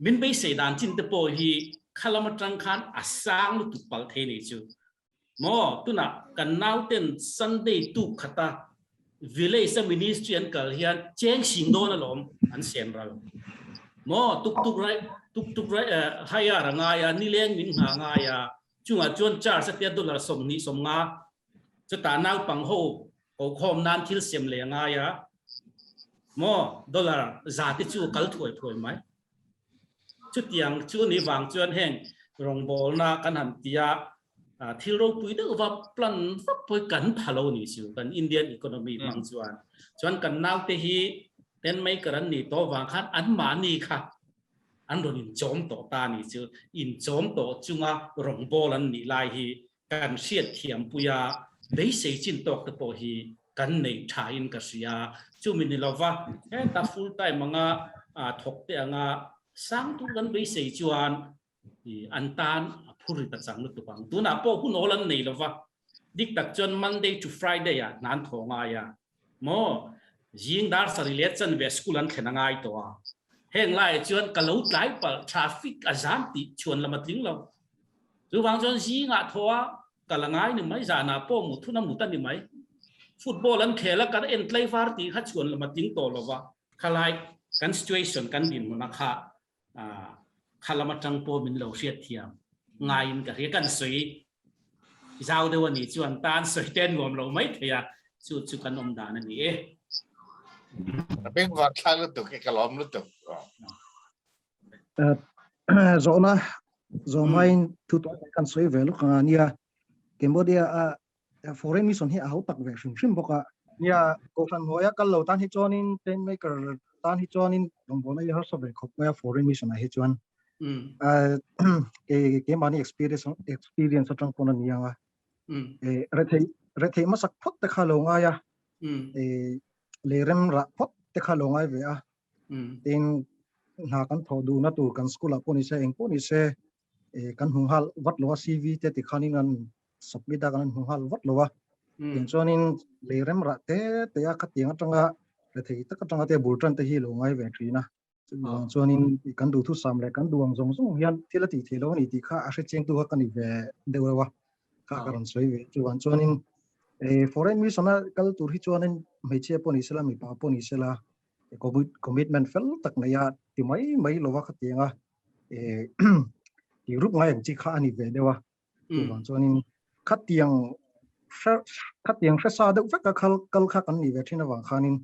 min beisei dan chin te pawh hi khalam atang khan a sang lutuk palh thei ni chu. Maw tunah kan nauten Sunday tuk khata village a ministry an kal hian cheng sing dawn alawm an sem ral. Maw tuk tuk rai tuk tuk rai hire a ngai a nileng min ngha ngai a chungah chuan charge atia dollar 20 50 chutah naupang ho Kokhawm nan thil sem leh a ngai a maw dollar za te chu kal thuai thuai mai. Chutiang chu ni vang chuan heng rawngbawlna kan han tia thil ropui deuh va plan vak pawh hi kan pha lo ni chu kan Indian economy hmang chuan. Chuan kan naute hi tent maker an nih tawh vang khan anmahni kha an rawn inchawm tawh ta ni chu. Inchawm tawh chunga rawngbâwl an nih lai hi kan hriat thiampui a, beisei chin tawk te pawh hi kan neih tha in ka hria. Chumi ni lova heta full time anga thawk te anga sang tur kan beisei chuan an tan a phur ri ta chang lutuk ang. Tunah pawh hun awl an nei lova, dik tak chuan Monday to Friday ah hna an thaw ngai a maw? Zing dar sarih leh chanve school an thlen a ngai tawh a, heng laiah chuan ka lo tlai palh traffic a zam tih chhuan lam a tling lo. Chuvang chuan zingah thaw a kal a ngai ni mai, zanah pawh mut hun a mut a ni mai. Football an khel a, kan en tlai var tih kha chhuan lam a tling tawh lo va, khalai kan situation kan dinhmun a kha kha lam atang pawh min lo hriat thiam ngaiin ka hria. Kan sawi zau deuh a nih chuan tan sawi te nuam lo mai thei a, chu chu kan awm dan a ni e. Ka bengvar thlak lutuk e, ka lawm lutuk. Zawhna zawhmain thu tawh kan sawi ve lawk anga nia Cambodia a foreign mission hi a hau tak ve hrim hrim bawk a. Nia Kohhran hnuaia kal lo tan hi chuanin tent maker tan hi chuanin rawngbawlna hi harsa ve khawp mai a foreign mission ah hi chuan. Keimahni experience experience atang pawn a ni ang a. Rethei rethei hmasak phawt te kha lo ngai a. Lei rem rah phawt te kha lo ngai ve a. Tin hna kan thawh duhna tur kan school ah pawh ni se eng pawh ni se kan hmu nghal vat lo a CV te tikhanin an submit a kan hmu nghal vat lo a. Tiang chuanin lei rem rah te te a khatiang atanga rethei tak atanga te bul tan te hi lo ngai ve thin a. Chuvang chuanin kan duhthusam leh kan duh ang zawng zawng hian thil a tih theih lo a ni tih kha a hrechiangtu kha ka ni ve deuh reuh a. Kha ka rawn sawi ve. Chuvang chuanin foreign mission a kal tur hi chuanin hmeichhia pawh ni sela mipa pawh ni sela commitment fel tak nei a ti mai mai lova khatiang a tih rup ngai ang chi kha a ni ve deuh a. Chuvang chuanin khatiang. Khatiang hre sa deuh vek a khal kal kha kan nih ve thin avang khanin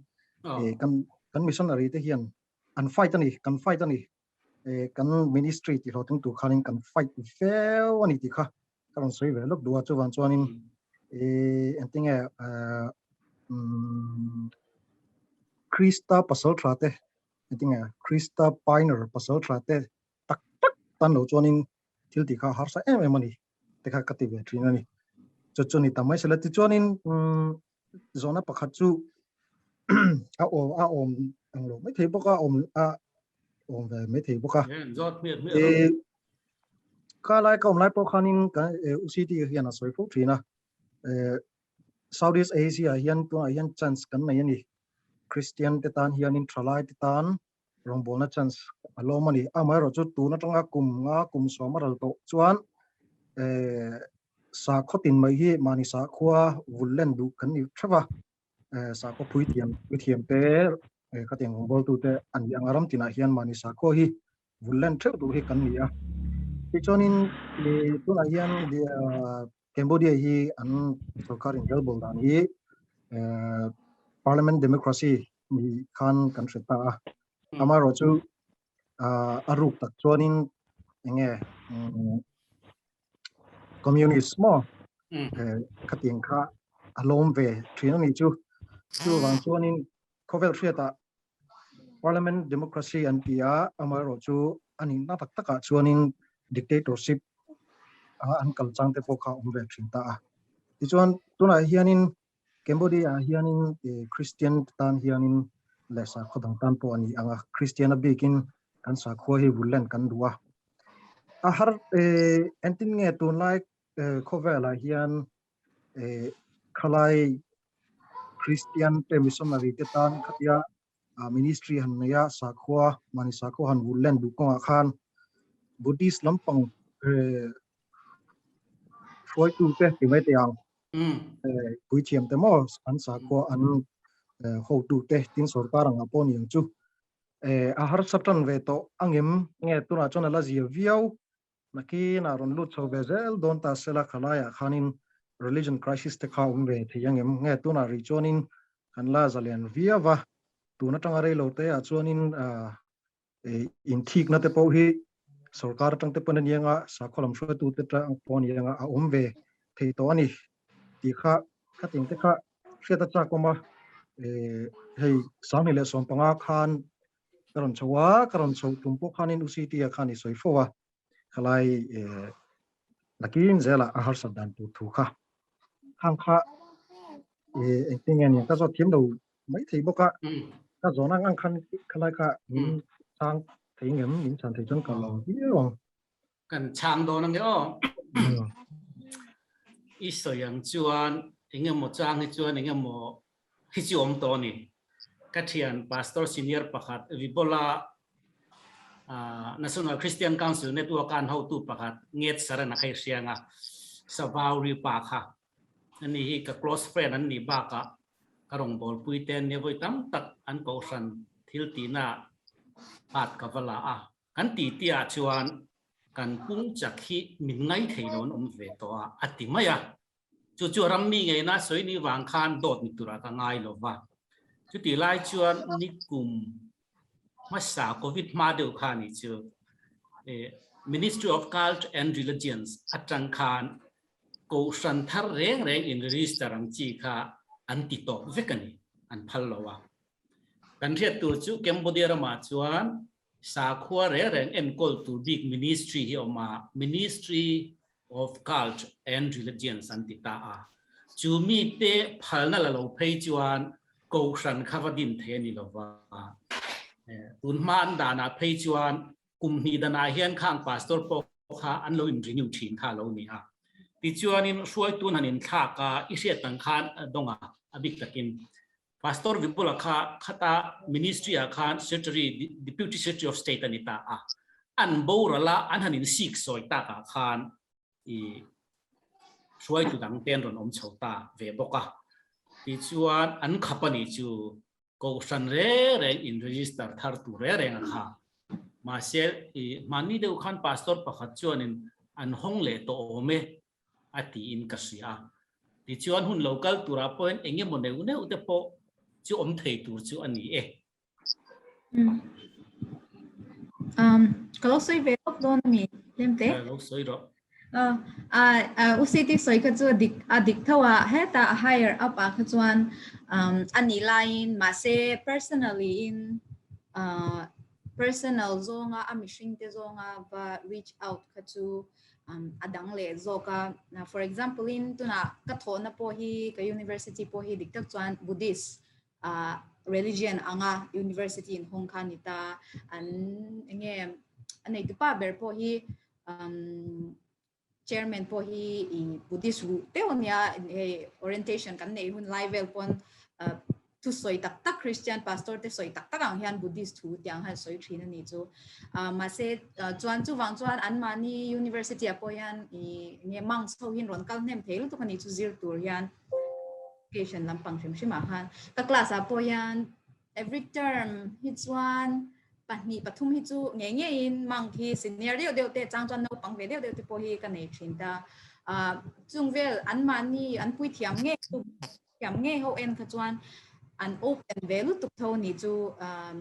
kan kan missionary te hian an fight a ni, kan fight a ni. Kan ministry tih hlawhtling tur khanin kan fight viau a ni tih kha ka rawn sawi ve lawk duh a. Chuvang chuanin engtinge Krista pasal tha te engtinge Krista pioneer pasal tha te tak tak tan lo chuanin thil tih kha harsa em em a ni te kha ka ti ve thin a ni. Chu chu ni ta mai sela tichuanin zawhna pakhat chu a awm a awm ang lo mai thei bawk a awm a awm ve mai thei bawk a. Ka lai ka awm lai pawh khanin ka UCT hian a sawi fo thin a. Southeast Asia hian tunah hian chance kan nei a ni. Christian te tan hianin thalai te tan rawngbawlna chance a lawm a ni. Amaherawhchu tun atanga kum nga kum sawm a ral tawh chuan sakhaw tin mai hi mahni sakhua vul len duh kan ni theuh a, sakhaw phuithiam puithiam te khatiang rawngbawltu te a ni ang a, ram tinah hian mahni sakhua hi vul len theuh duh hi kan ni a. Tichuanin tunah hian Cambodia hi an sorkar inrelbawl dan hi Parliament Democracy ni khan kan hre ta a. Amaherawh chu a ruk tak chuanin enge communist maw khatiang kha a lawm ve thin a ni chu. Chuvang chuanin khawvel hriatah Parliament Democracy an ti a, amaherawh chu a nihna tak takah chuanin dictatorship anga an kal chang te pawh kha a awm ve thin ta a. Tichuan tunah hianin Cambodia ah hianin Christian te tan hianin leh sakhaw dang tan pawh a ni ang a, Christian a bikin kan sakhua hi vullen kan duh a. A har entin nge tunlai khawvelah hian khalai Christian te missionary te tan khatia ministry han nei a sakhua mahni sakhua han vullen duh kawngah khan Buddhist lampang hruaitu te ti mai teh ang puithiam te maw an sakhua an hotu te tin sorkar angah pawh ni ang chu a harsa tan ve tawh angem nge tunah chuan a la zia viau Nakinah rawn lut chho ve zel dawn ta sela khalaiah khanin religion crisis te kha awm ve thei angem? Nge tunah rih chuanin kan la zalen viau va, tun atanga rei lo te ah chuanin inthikna te pawh hi sorkar atang te pawn a nianga sakhaw lam hruaitu te atang pawh a nianga a awm ve thei tawh a ni tih kha khating te kha hriat a chak awm a, hei 2015 khan Ka rawn chho a, ka rawn chho tum pawh khanin UCT ah khan i sawi fo a, khalai nakin zelah a harsat dan tur thu kha khang kha engtin nge nia ka zawt thiam lo mai thei bawk a, ka zawn ang ang khan khalai kha min chhang thei ngem min chhan thei chuan ka lo viau ang. Kan chhang dawn ange aw. I sawi ang chuan engemaw chang hi chuan engemaw hi chu awm tawh a ni. Ka thian Pastor Senior pakhat Vibola National Christian Council Network a an hotu pakhat Nget Saran a kha i hriang a, Savauri pa kha. Ani hi ka close friend an nih bakah ka rawngbawlpui te an nia vawi tam tak an kohhran thil tihna ah ka va la a. Kan titi ah chuan kan pung chak hi min ngai thei lo an awm ve tawh a, a ti mai a. Chu chu ram mi ngeina sawi ni vang khan dawt ni turah ka ngai lo va. Chutih lai chuan nikum hmasa Covid hma deuh kha ni chu Ministry of Cult and Religions atang khan kohhran thar reng reng in register ang chi kha an ti tawp vek a ni, an phal lo a. Kan hriat tur chu Cambodia ramah chuan Sakhua reng reng enkawl tur bik ministry hi a awm a, Ministry of Cult and Religions an ti ta a. Chu mite phalna la lo phei chuan kohhran kha va din thei a ni lo va. Tun hma an danah phei chuan kum hnih danah hian khang pastor pawh kha an lo in renew thin kha a lo ni a. Tichuanin hruaitun han inthlak a, i hriat ang khan Donga a bik takin Pastor Vipula kha khata ministry ah khan secretary, deputy secretary of state a ni ta a. An boral a, an han insik sawi tak ah khan i hruaitu dang te an rawn awm chho ta ve bawk a. Tichuan an khap a nih chu kohhran reng reng in register thar tur reng reng a kha. Mahse i hmanni deuh khan pastor pakhat chuanin an hawng leh tawh awm e a tiin ka hria a. Tichuan hun lo kal turah pawhin eng emaw neuh neuh te pawh chu awm thei tur chu a ni e. Um, ka lo sawi ve lawk dawn a mi, Lemte? Ka lo sawi rawh. Uh, uh, uh, UCT sawi kha chu dik a dik tho a, heta a higher up ah kha chuan um, a nih laiin mahse personally in uh, personal zawnga a mihring te zawnga va reach out kha chu um, a dang leh zawk a. For example in tuna ka thawhna pawh hi ka university pawh hi dik tak chuan Buddhist uh, religion anga university in hawng kha ni ta an enge a neitu pa ber pawh hi um, chairman pawh hi i Buddhist ru deuh ania hei orientation kan nei hun lai vel pawn uh, thu sawi tak tak Christian pastor te sawi tak tak ang hian Buddhist thu tiang han sawi thin ani chu uh, mahse uh, chuan chu wang chuan an mahni university ah pawh hian i nge mang chho hin rawn kal hnem thei lutuk ani chu zir tur hian education lampang hrim hrim ah khan ka class ah pawh hian every term hi chuan pahnih pathum hi chu ngei ngeiin mang hi senior deuh deuh te chang chuan naupang ve deuh deuh te pawh hi ka nei thin ta ah chung vel an mahni an pui thiam ngei chu thiam ngei ho en kha chuan an open ve lutuk tho ni chu um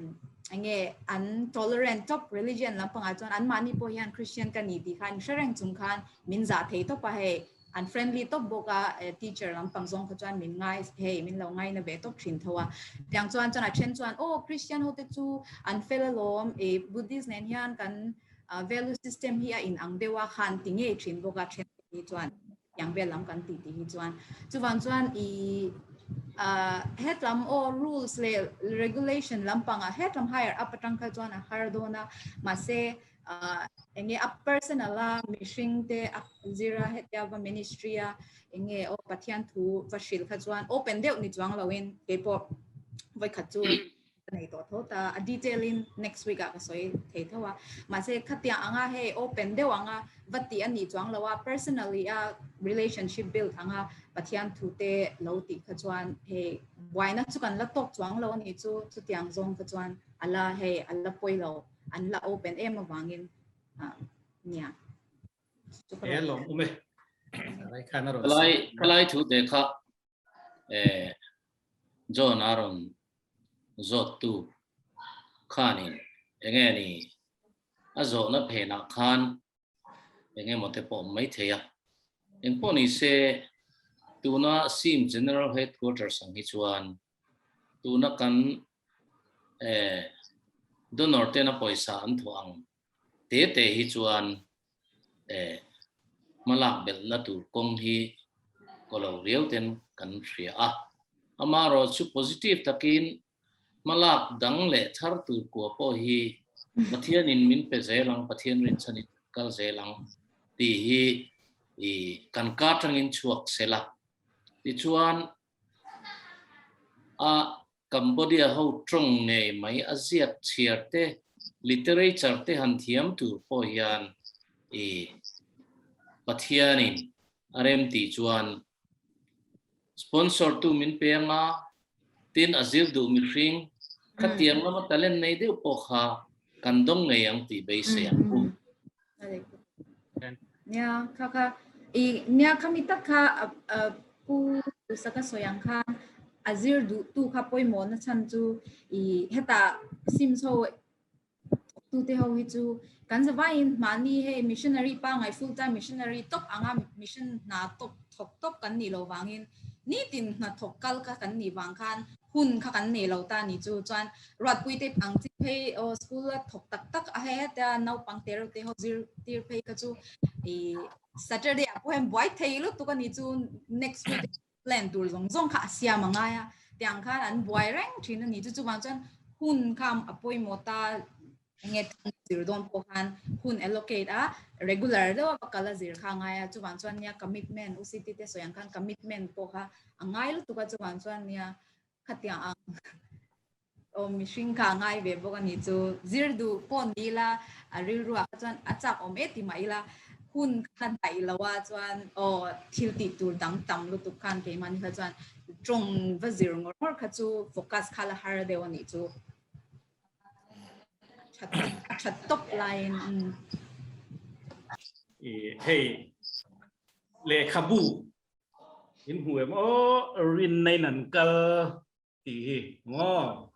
enge an tolerant top religion lampangah chuan an mahni pawh hian Christian ka ni tih khan hre reng chung khan min zah thei tawp a hei an friendly tawp bawk a teacher lampang zawng kha chuan min ngai hei min lo ngai na ve tawp thin tho a tiang chuan chuan a then chuan oh Christian ho te chu an fel alawm e Buddhist nen hian kan value system hi a in ang deuh a khan ti ngei thin bawk a then hi chuan tiang vel lam kan ti ti hi chuan chuvan chuan i hetlam aw rules leh regulation lampanga hetlam higher up atang kha chuan a har dawn a mahse enge a personal a mihring te a zira hetia va ministry a enge aw Pathian thu va hrilh kha chuan open deuh ni chuang loin keipawh voi khat chu ka nei tawh tho ta a detail in next week ah ka sawi thei tho a mahse khatia anga hei open deuh anga va ti ani chuang lo a personally a relationship build anga Pathian thu te lo ti kha chuan hei buaina chu kan la tawk chuang lo ani chu chutiang zawng kha chuan ala hei ala pawi lo an la open em avangin nia e lom ume rai khan a ron lai lai thu te kha e John Aaron zot tu khanin enge ni a zo na phena khan enge mo te pawh mai thei a eng pawh ni se tuna sim general headquarters ang hi chuan tuna kan eh donor tena pawisa an thawh ang te te hi chuan eh hmalak belhna tur kawng hi kawlo riau ten kan hria a. Amaherawhchu positive takin hmalak dang leh thar tur kua pawh hi Pathianin min pe zel ang, Pathian rinchhanin kan kal zel ang tih hi i kan ka tangin chhuak sela. Tichuan a Cambodia ho tawng ngei mai a ziak chhiar te, literature te han thiam tur pawh hian i Pathianin a rem tih chuan sponsor tu min pe anga tin a zir duh mihring khatiang lama talent nei deuh pawh kha kan dawng ngei ang tih beisei ang u. Nia kha kha i nia khami tak kha pu saka sawi ang khan a zir duh tu kha pawimawh na chhan chu i heta sim ho tu te ho hi chu kan zavaiin mahni hei missionary pangai full time missionary top anga mission hna top thawk top kan nih lo wangin nitin hna thawk kal kha kan nih wang khan hun kha kan nei lo ta ni chu chuan ruatpui te ang chi phei aw school a thawk tak tak a he ta naupang te reuh te ho zir tir phei kha chu i Saturday ah pawh hian buai thei lutuk ani chu next week plan tur zawng zawng kha a siam a ngai a tiang khan an buai reng thin ani chu chuvang chuan hun kha a pawimawh ta enge zir dawn pawh khan hun allocate a regular deuh a kal a zir kha ngai a chuvang chuan nia commitment UCT te sawi ang khan commitment pawh kha a ngai lutuk a chuvang chuan nia khatiang ang aw mihring kha a ngai ve bawk ani chu zir duh pawh ni ila a rilru ah kha chuan a chak awm e ti mah ila hun kha daih lo a chuan aw thil tih tur dang tam lutuk khan keimahni kha chuan tawng va zir ngawr ngawr kha chu focus kha la har deuh ani chu that top laiin hei lehkhabu. In hmu em aw rinna in an kal tih hi maw?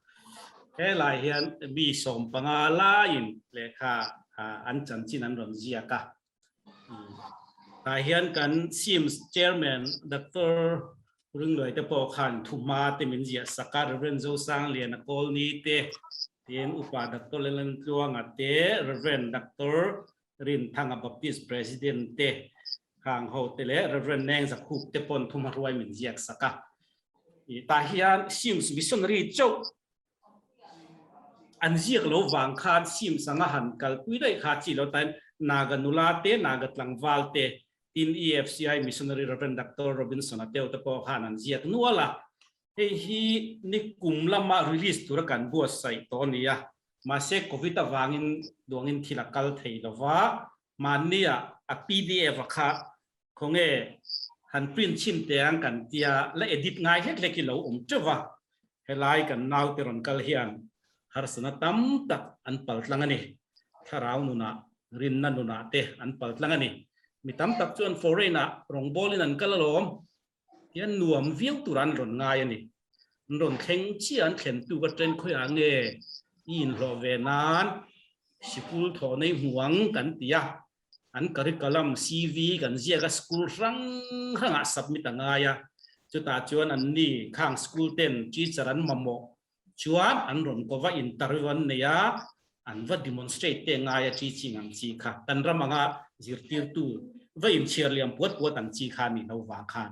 Helai hian mi 15 laiin lehkha an chanchin an rawn ziak a. Tah hian kan SIMS Chairman Doctor Ringluai te pawh khan thuhma te min ziah sak a, Rev. Zosangliana Kawlni te, tin Upa Doctor Lalentluanga te, Rev. Doctor Rinthanga Baptist President te khang ho te leh Rev. Neng Zakhup te pawn thuma hruai min ziak sak a. Tah hian Sims Missionary chauh an ziak lo vang khan Sims anga han kalpui daih kha chi lo tain Naga nula te, Naga tlangval te, tin EFCI Missionary Rev. Doctor Robinson-a teu te pawh khan an ziak nual a. Hei hi nikum lama release tura kan buatsaih tawh a ni a, mahse Covid avangin duangin thil a kal thei lo va, mahnia a pdf a kha khawnge han print chhin teh ang kan tia la edit ngai hlek hlek hi lo awm teuh va, helai kan naute rawn kal hian harsatna tam tak an pal tlang a ni, thlarau nunah, rinna nunah te an pal tlang a ni. Mi tam tak chuan foreign ah rawngbawlin an kal alawm, Hian nuam viau tur an rawn ngai a ni. An rawn thleng chiah an thlen tu ka ṭen khawiah nge i inhlawh ve nan sikul thawh nei hmu ang kan ti a, an curriculum CV kan ziak a school hrang hrangah submit a ngai a, chutah chuan an ni khang school ten teacher an mamawh chuan an rawn ko va interview an nei a, an va demonstrate te ngai a teaching ang chi kha kan ram anga zirtirtu va inchhiar liam puat puat ang chi kha ni lo vang khan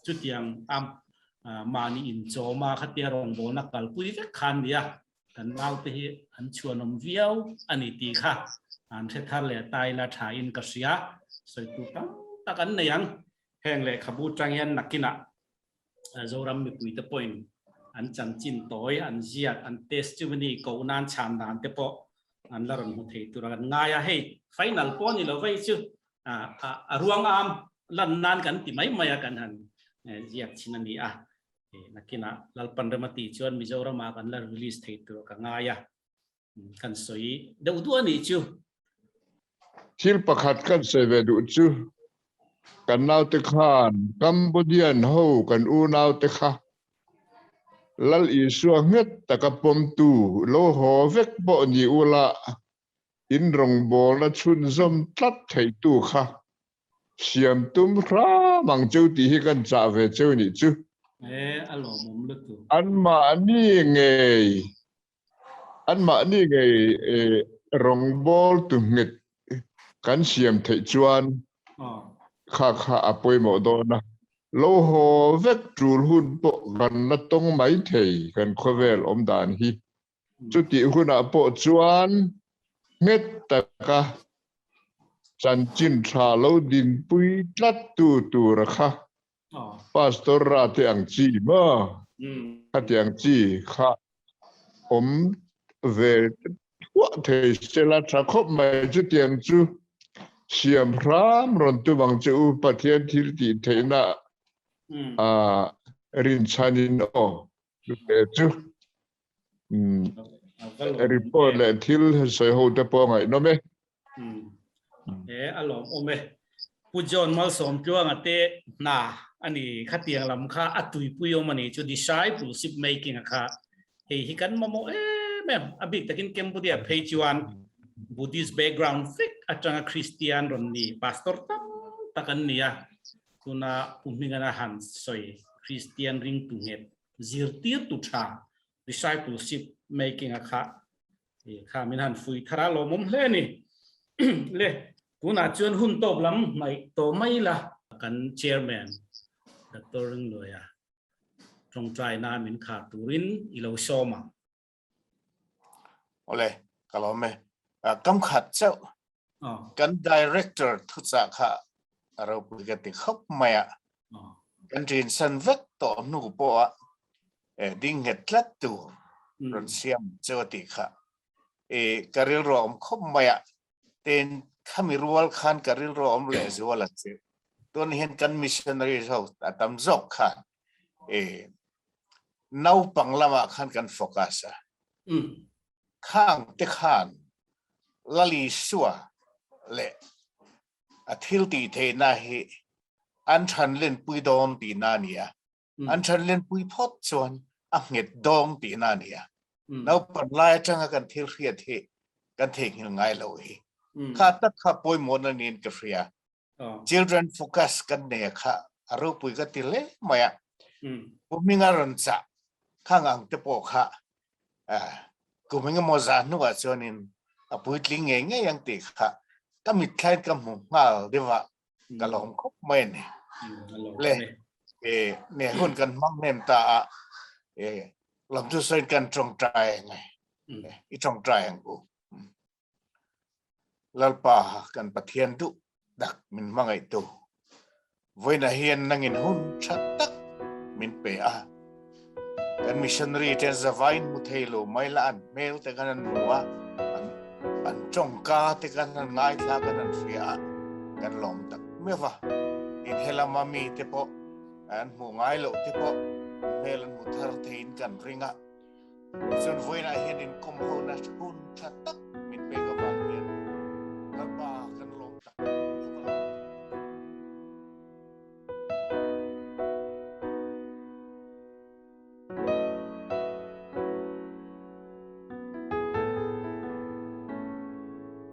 chutiang a mahni inchawm a khatia rawngbawlna kalpui vek khan nia kan naute hi an chhuanawm viau a ni tih kha an hre thar leh ta ila tha in ka hria sawi tur tam tak an nei ang heng lehkhabu tang hian nakinah Zoram mipuite pawhin an chanchin tawi, an ziak, an testimony koh nan chhan dan te pawh an la rawn hmu thei tur a kan ngai a. Hei final pawh a ni lo vei chu a ruang am lan nan kan ti mai mai a kan han ziak chin a ni a. Nakinah Lalpan rem a tih chuan Mizoramah kan la release thei tur ka ngai a. Kan sawi deuh duh a nih chu. Thil pakhat kan sawi ve duh chu, kan naute khan Cambodian ho kan unaute kha Lal Isua nghet taka pawmtu lo haw vek pawh ni ula in rawngbawlna chhunzawm tlat theitu kha siam tum hram ang cheu tih hi kan chah ve cheu nih chu. E, a lawmawm lutuk. Anmahni ngei Anmahni ngei rawngbawl tu nghet kan siam theih chuan kha kha a pawimawh dawn a. Lo haw vek tul hun pawh kan la tawng mai thei kan khawvel awm dan hi. Chutih hunah pawh chuan nghet taka chanchin tha lo dinpui tlat tu tura kha Pastor ra te ang chi maw? Khatiang chi kha awm ve thuah thei sela tha khawp mai chutiang chu siam hram rawn tum ang che u Pathian thil tih theihna a rinchhanin aw chute chu report leh thil sawi ho te pawh ngaihnawm e. E a lawm awm e. Pu John Malsawmtluanga te hna a ni khatiang lam kha a tuipui awm a ni chu discipleship making a kha hei hi kan mamawh em em a bik takin Cambodia phei chuan Buddhist background vek atanga Christian rawn ni pastor tam tak an ni a tuna Pu Hmingana han sawi Christian ringtu nghet zirtirtu tha discipleship making a kha Kha min han fui thar a lawmawm hle a ni. Le, tunah chuan hun tawp lam hnaih tawh mai la. Kan Chairman Doctor Ringluaia tawngtaina min khar turin i lo sawm ang. Awle, ka lawm e. Kam khat chauh kan Director thuchah kha a ropui ka ti khawp mai a. Kan rinsan vek tawh hnu pawha ding nghet tlat tur rawn siam chu a tih kha. Ka rilru a awm khawp mai a, tin khami rual khan ka rilru a awm leh zual a che. Tun hian kan missionaries ho a tam zawk khan naupang lamah khan kan focus a. Khang te khan Lalisua leh a thil tih theihna hi An than len pui dawn tihna a ni a. An than len pui phawt chuan a nghet dawng tihna a ni a. Naupan lai atanga kan thil hriat hi kan theihnghilh ngai lo hi. Kha tak kha pawimawhna niin ka hria. Children focus kan nei a kha a ropui ka ti hle mai a. Pu Hminga rawn chah khang ang te pawh kha kum engemaw zah hnuah chuanin a puitling ngei ngei ang tih kha ka mitthlain ka hmu nghal deuh a, ka lawm khawp mai a ni. Le, e, ne hun kan hmang hnem ta a, e, lamthu sawiin kan tawngtai ang e, i tawngtai ang u. Lalpa kan Pathian duh tak min hmangaihtu vawiinah hian nangin hun tha tak min pe a. Kan missionary ten zavain hmu thei lo mai la an hmel te khan an hmu a, an an tawngka te khan an ngaithla khan an hria a, kan lawm tak meuh va. Tin helama mi te pawh an hmuh ngai loh te pawh hmel an hmu thar theiin kan ring a. Tichuan vawiinah hian inkawm hona hun tha tak.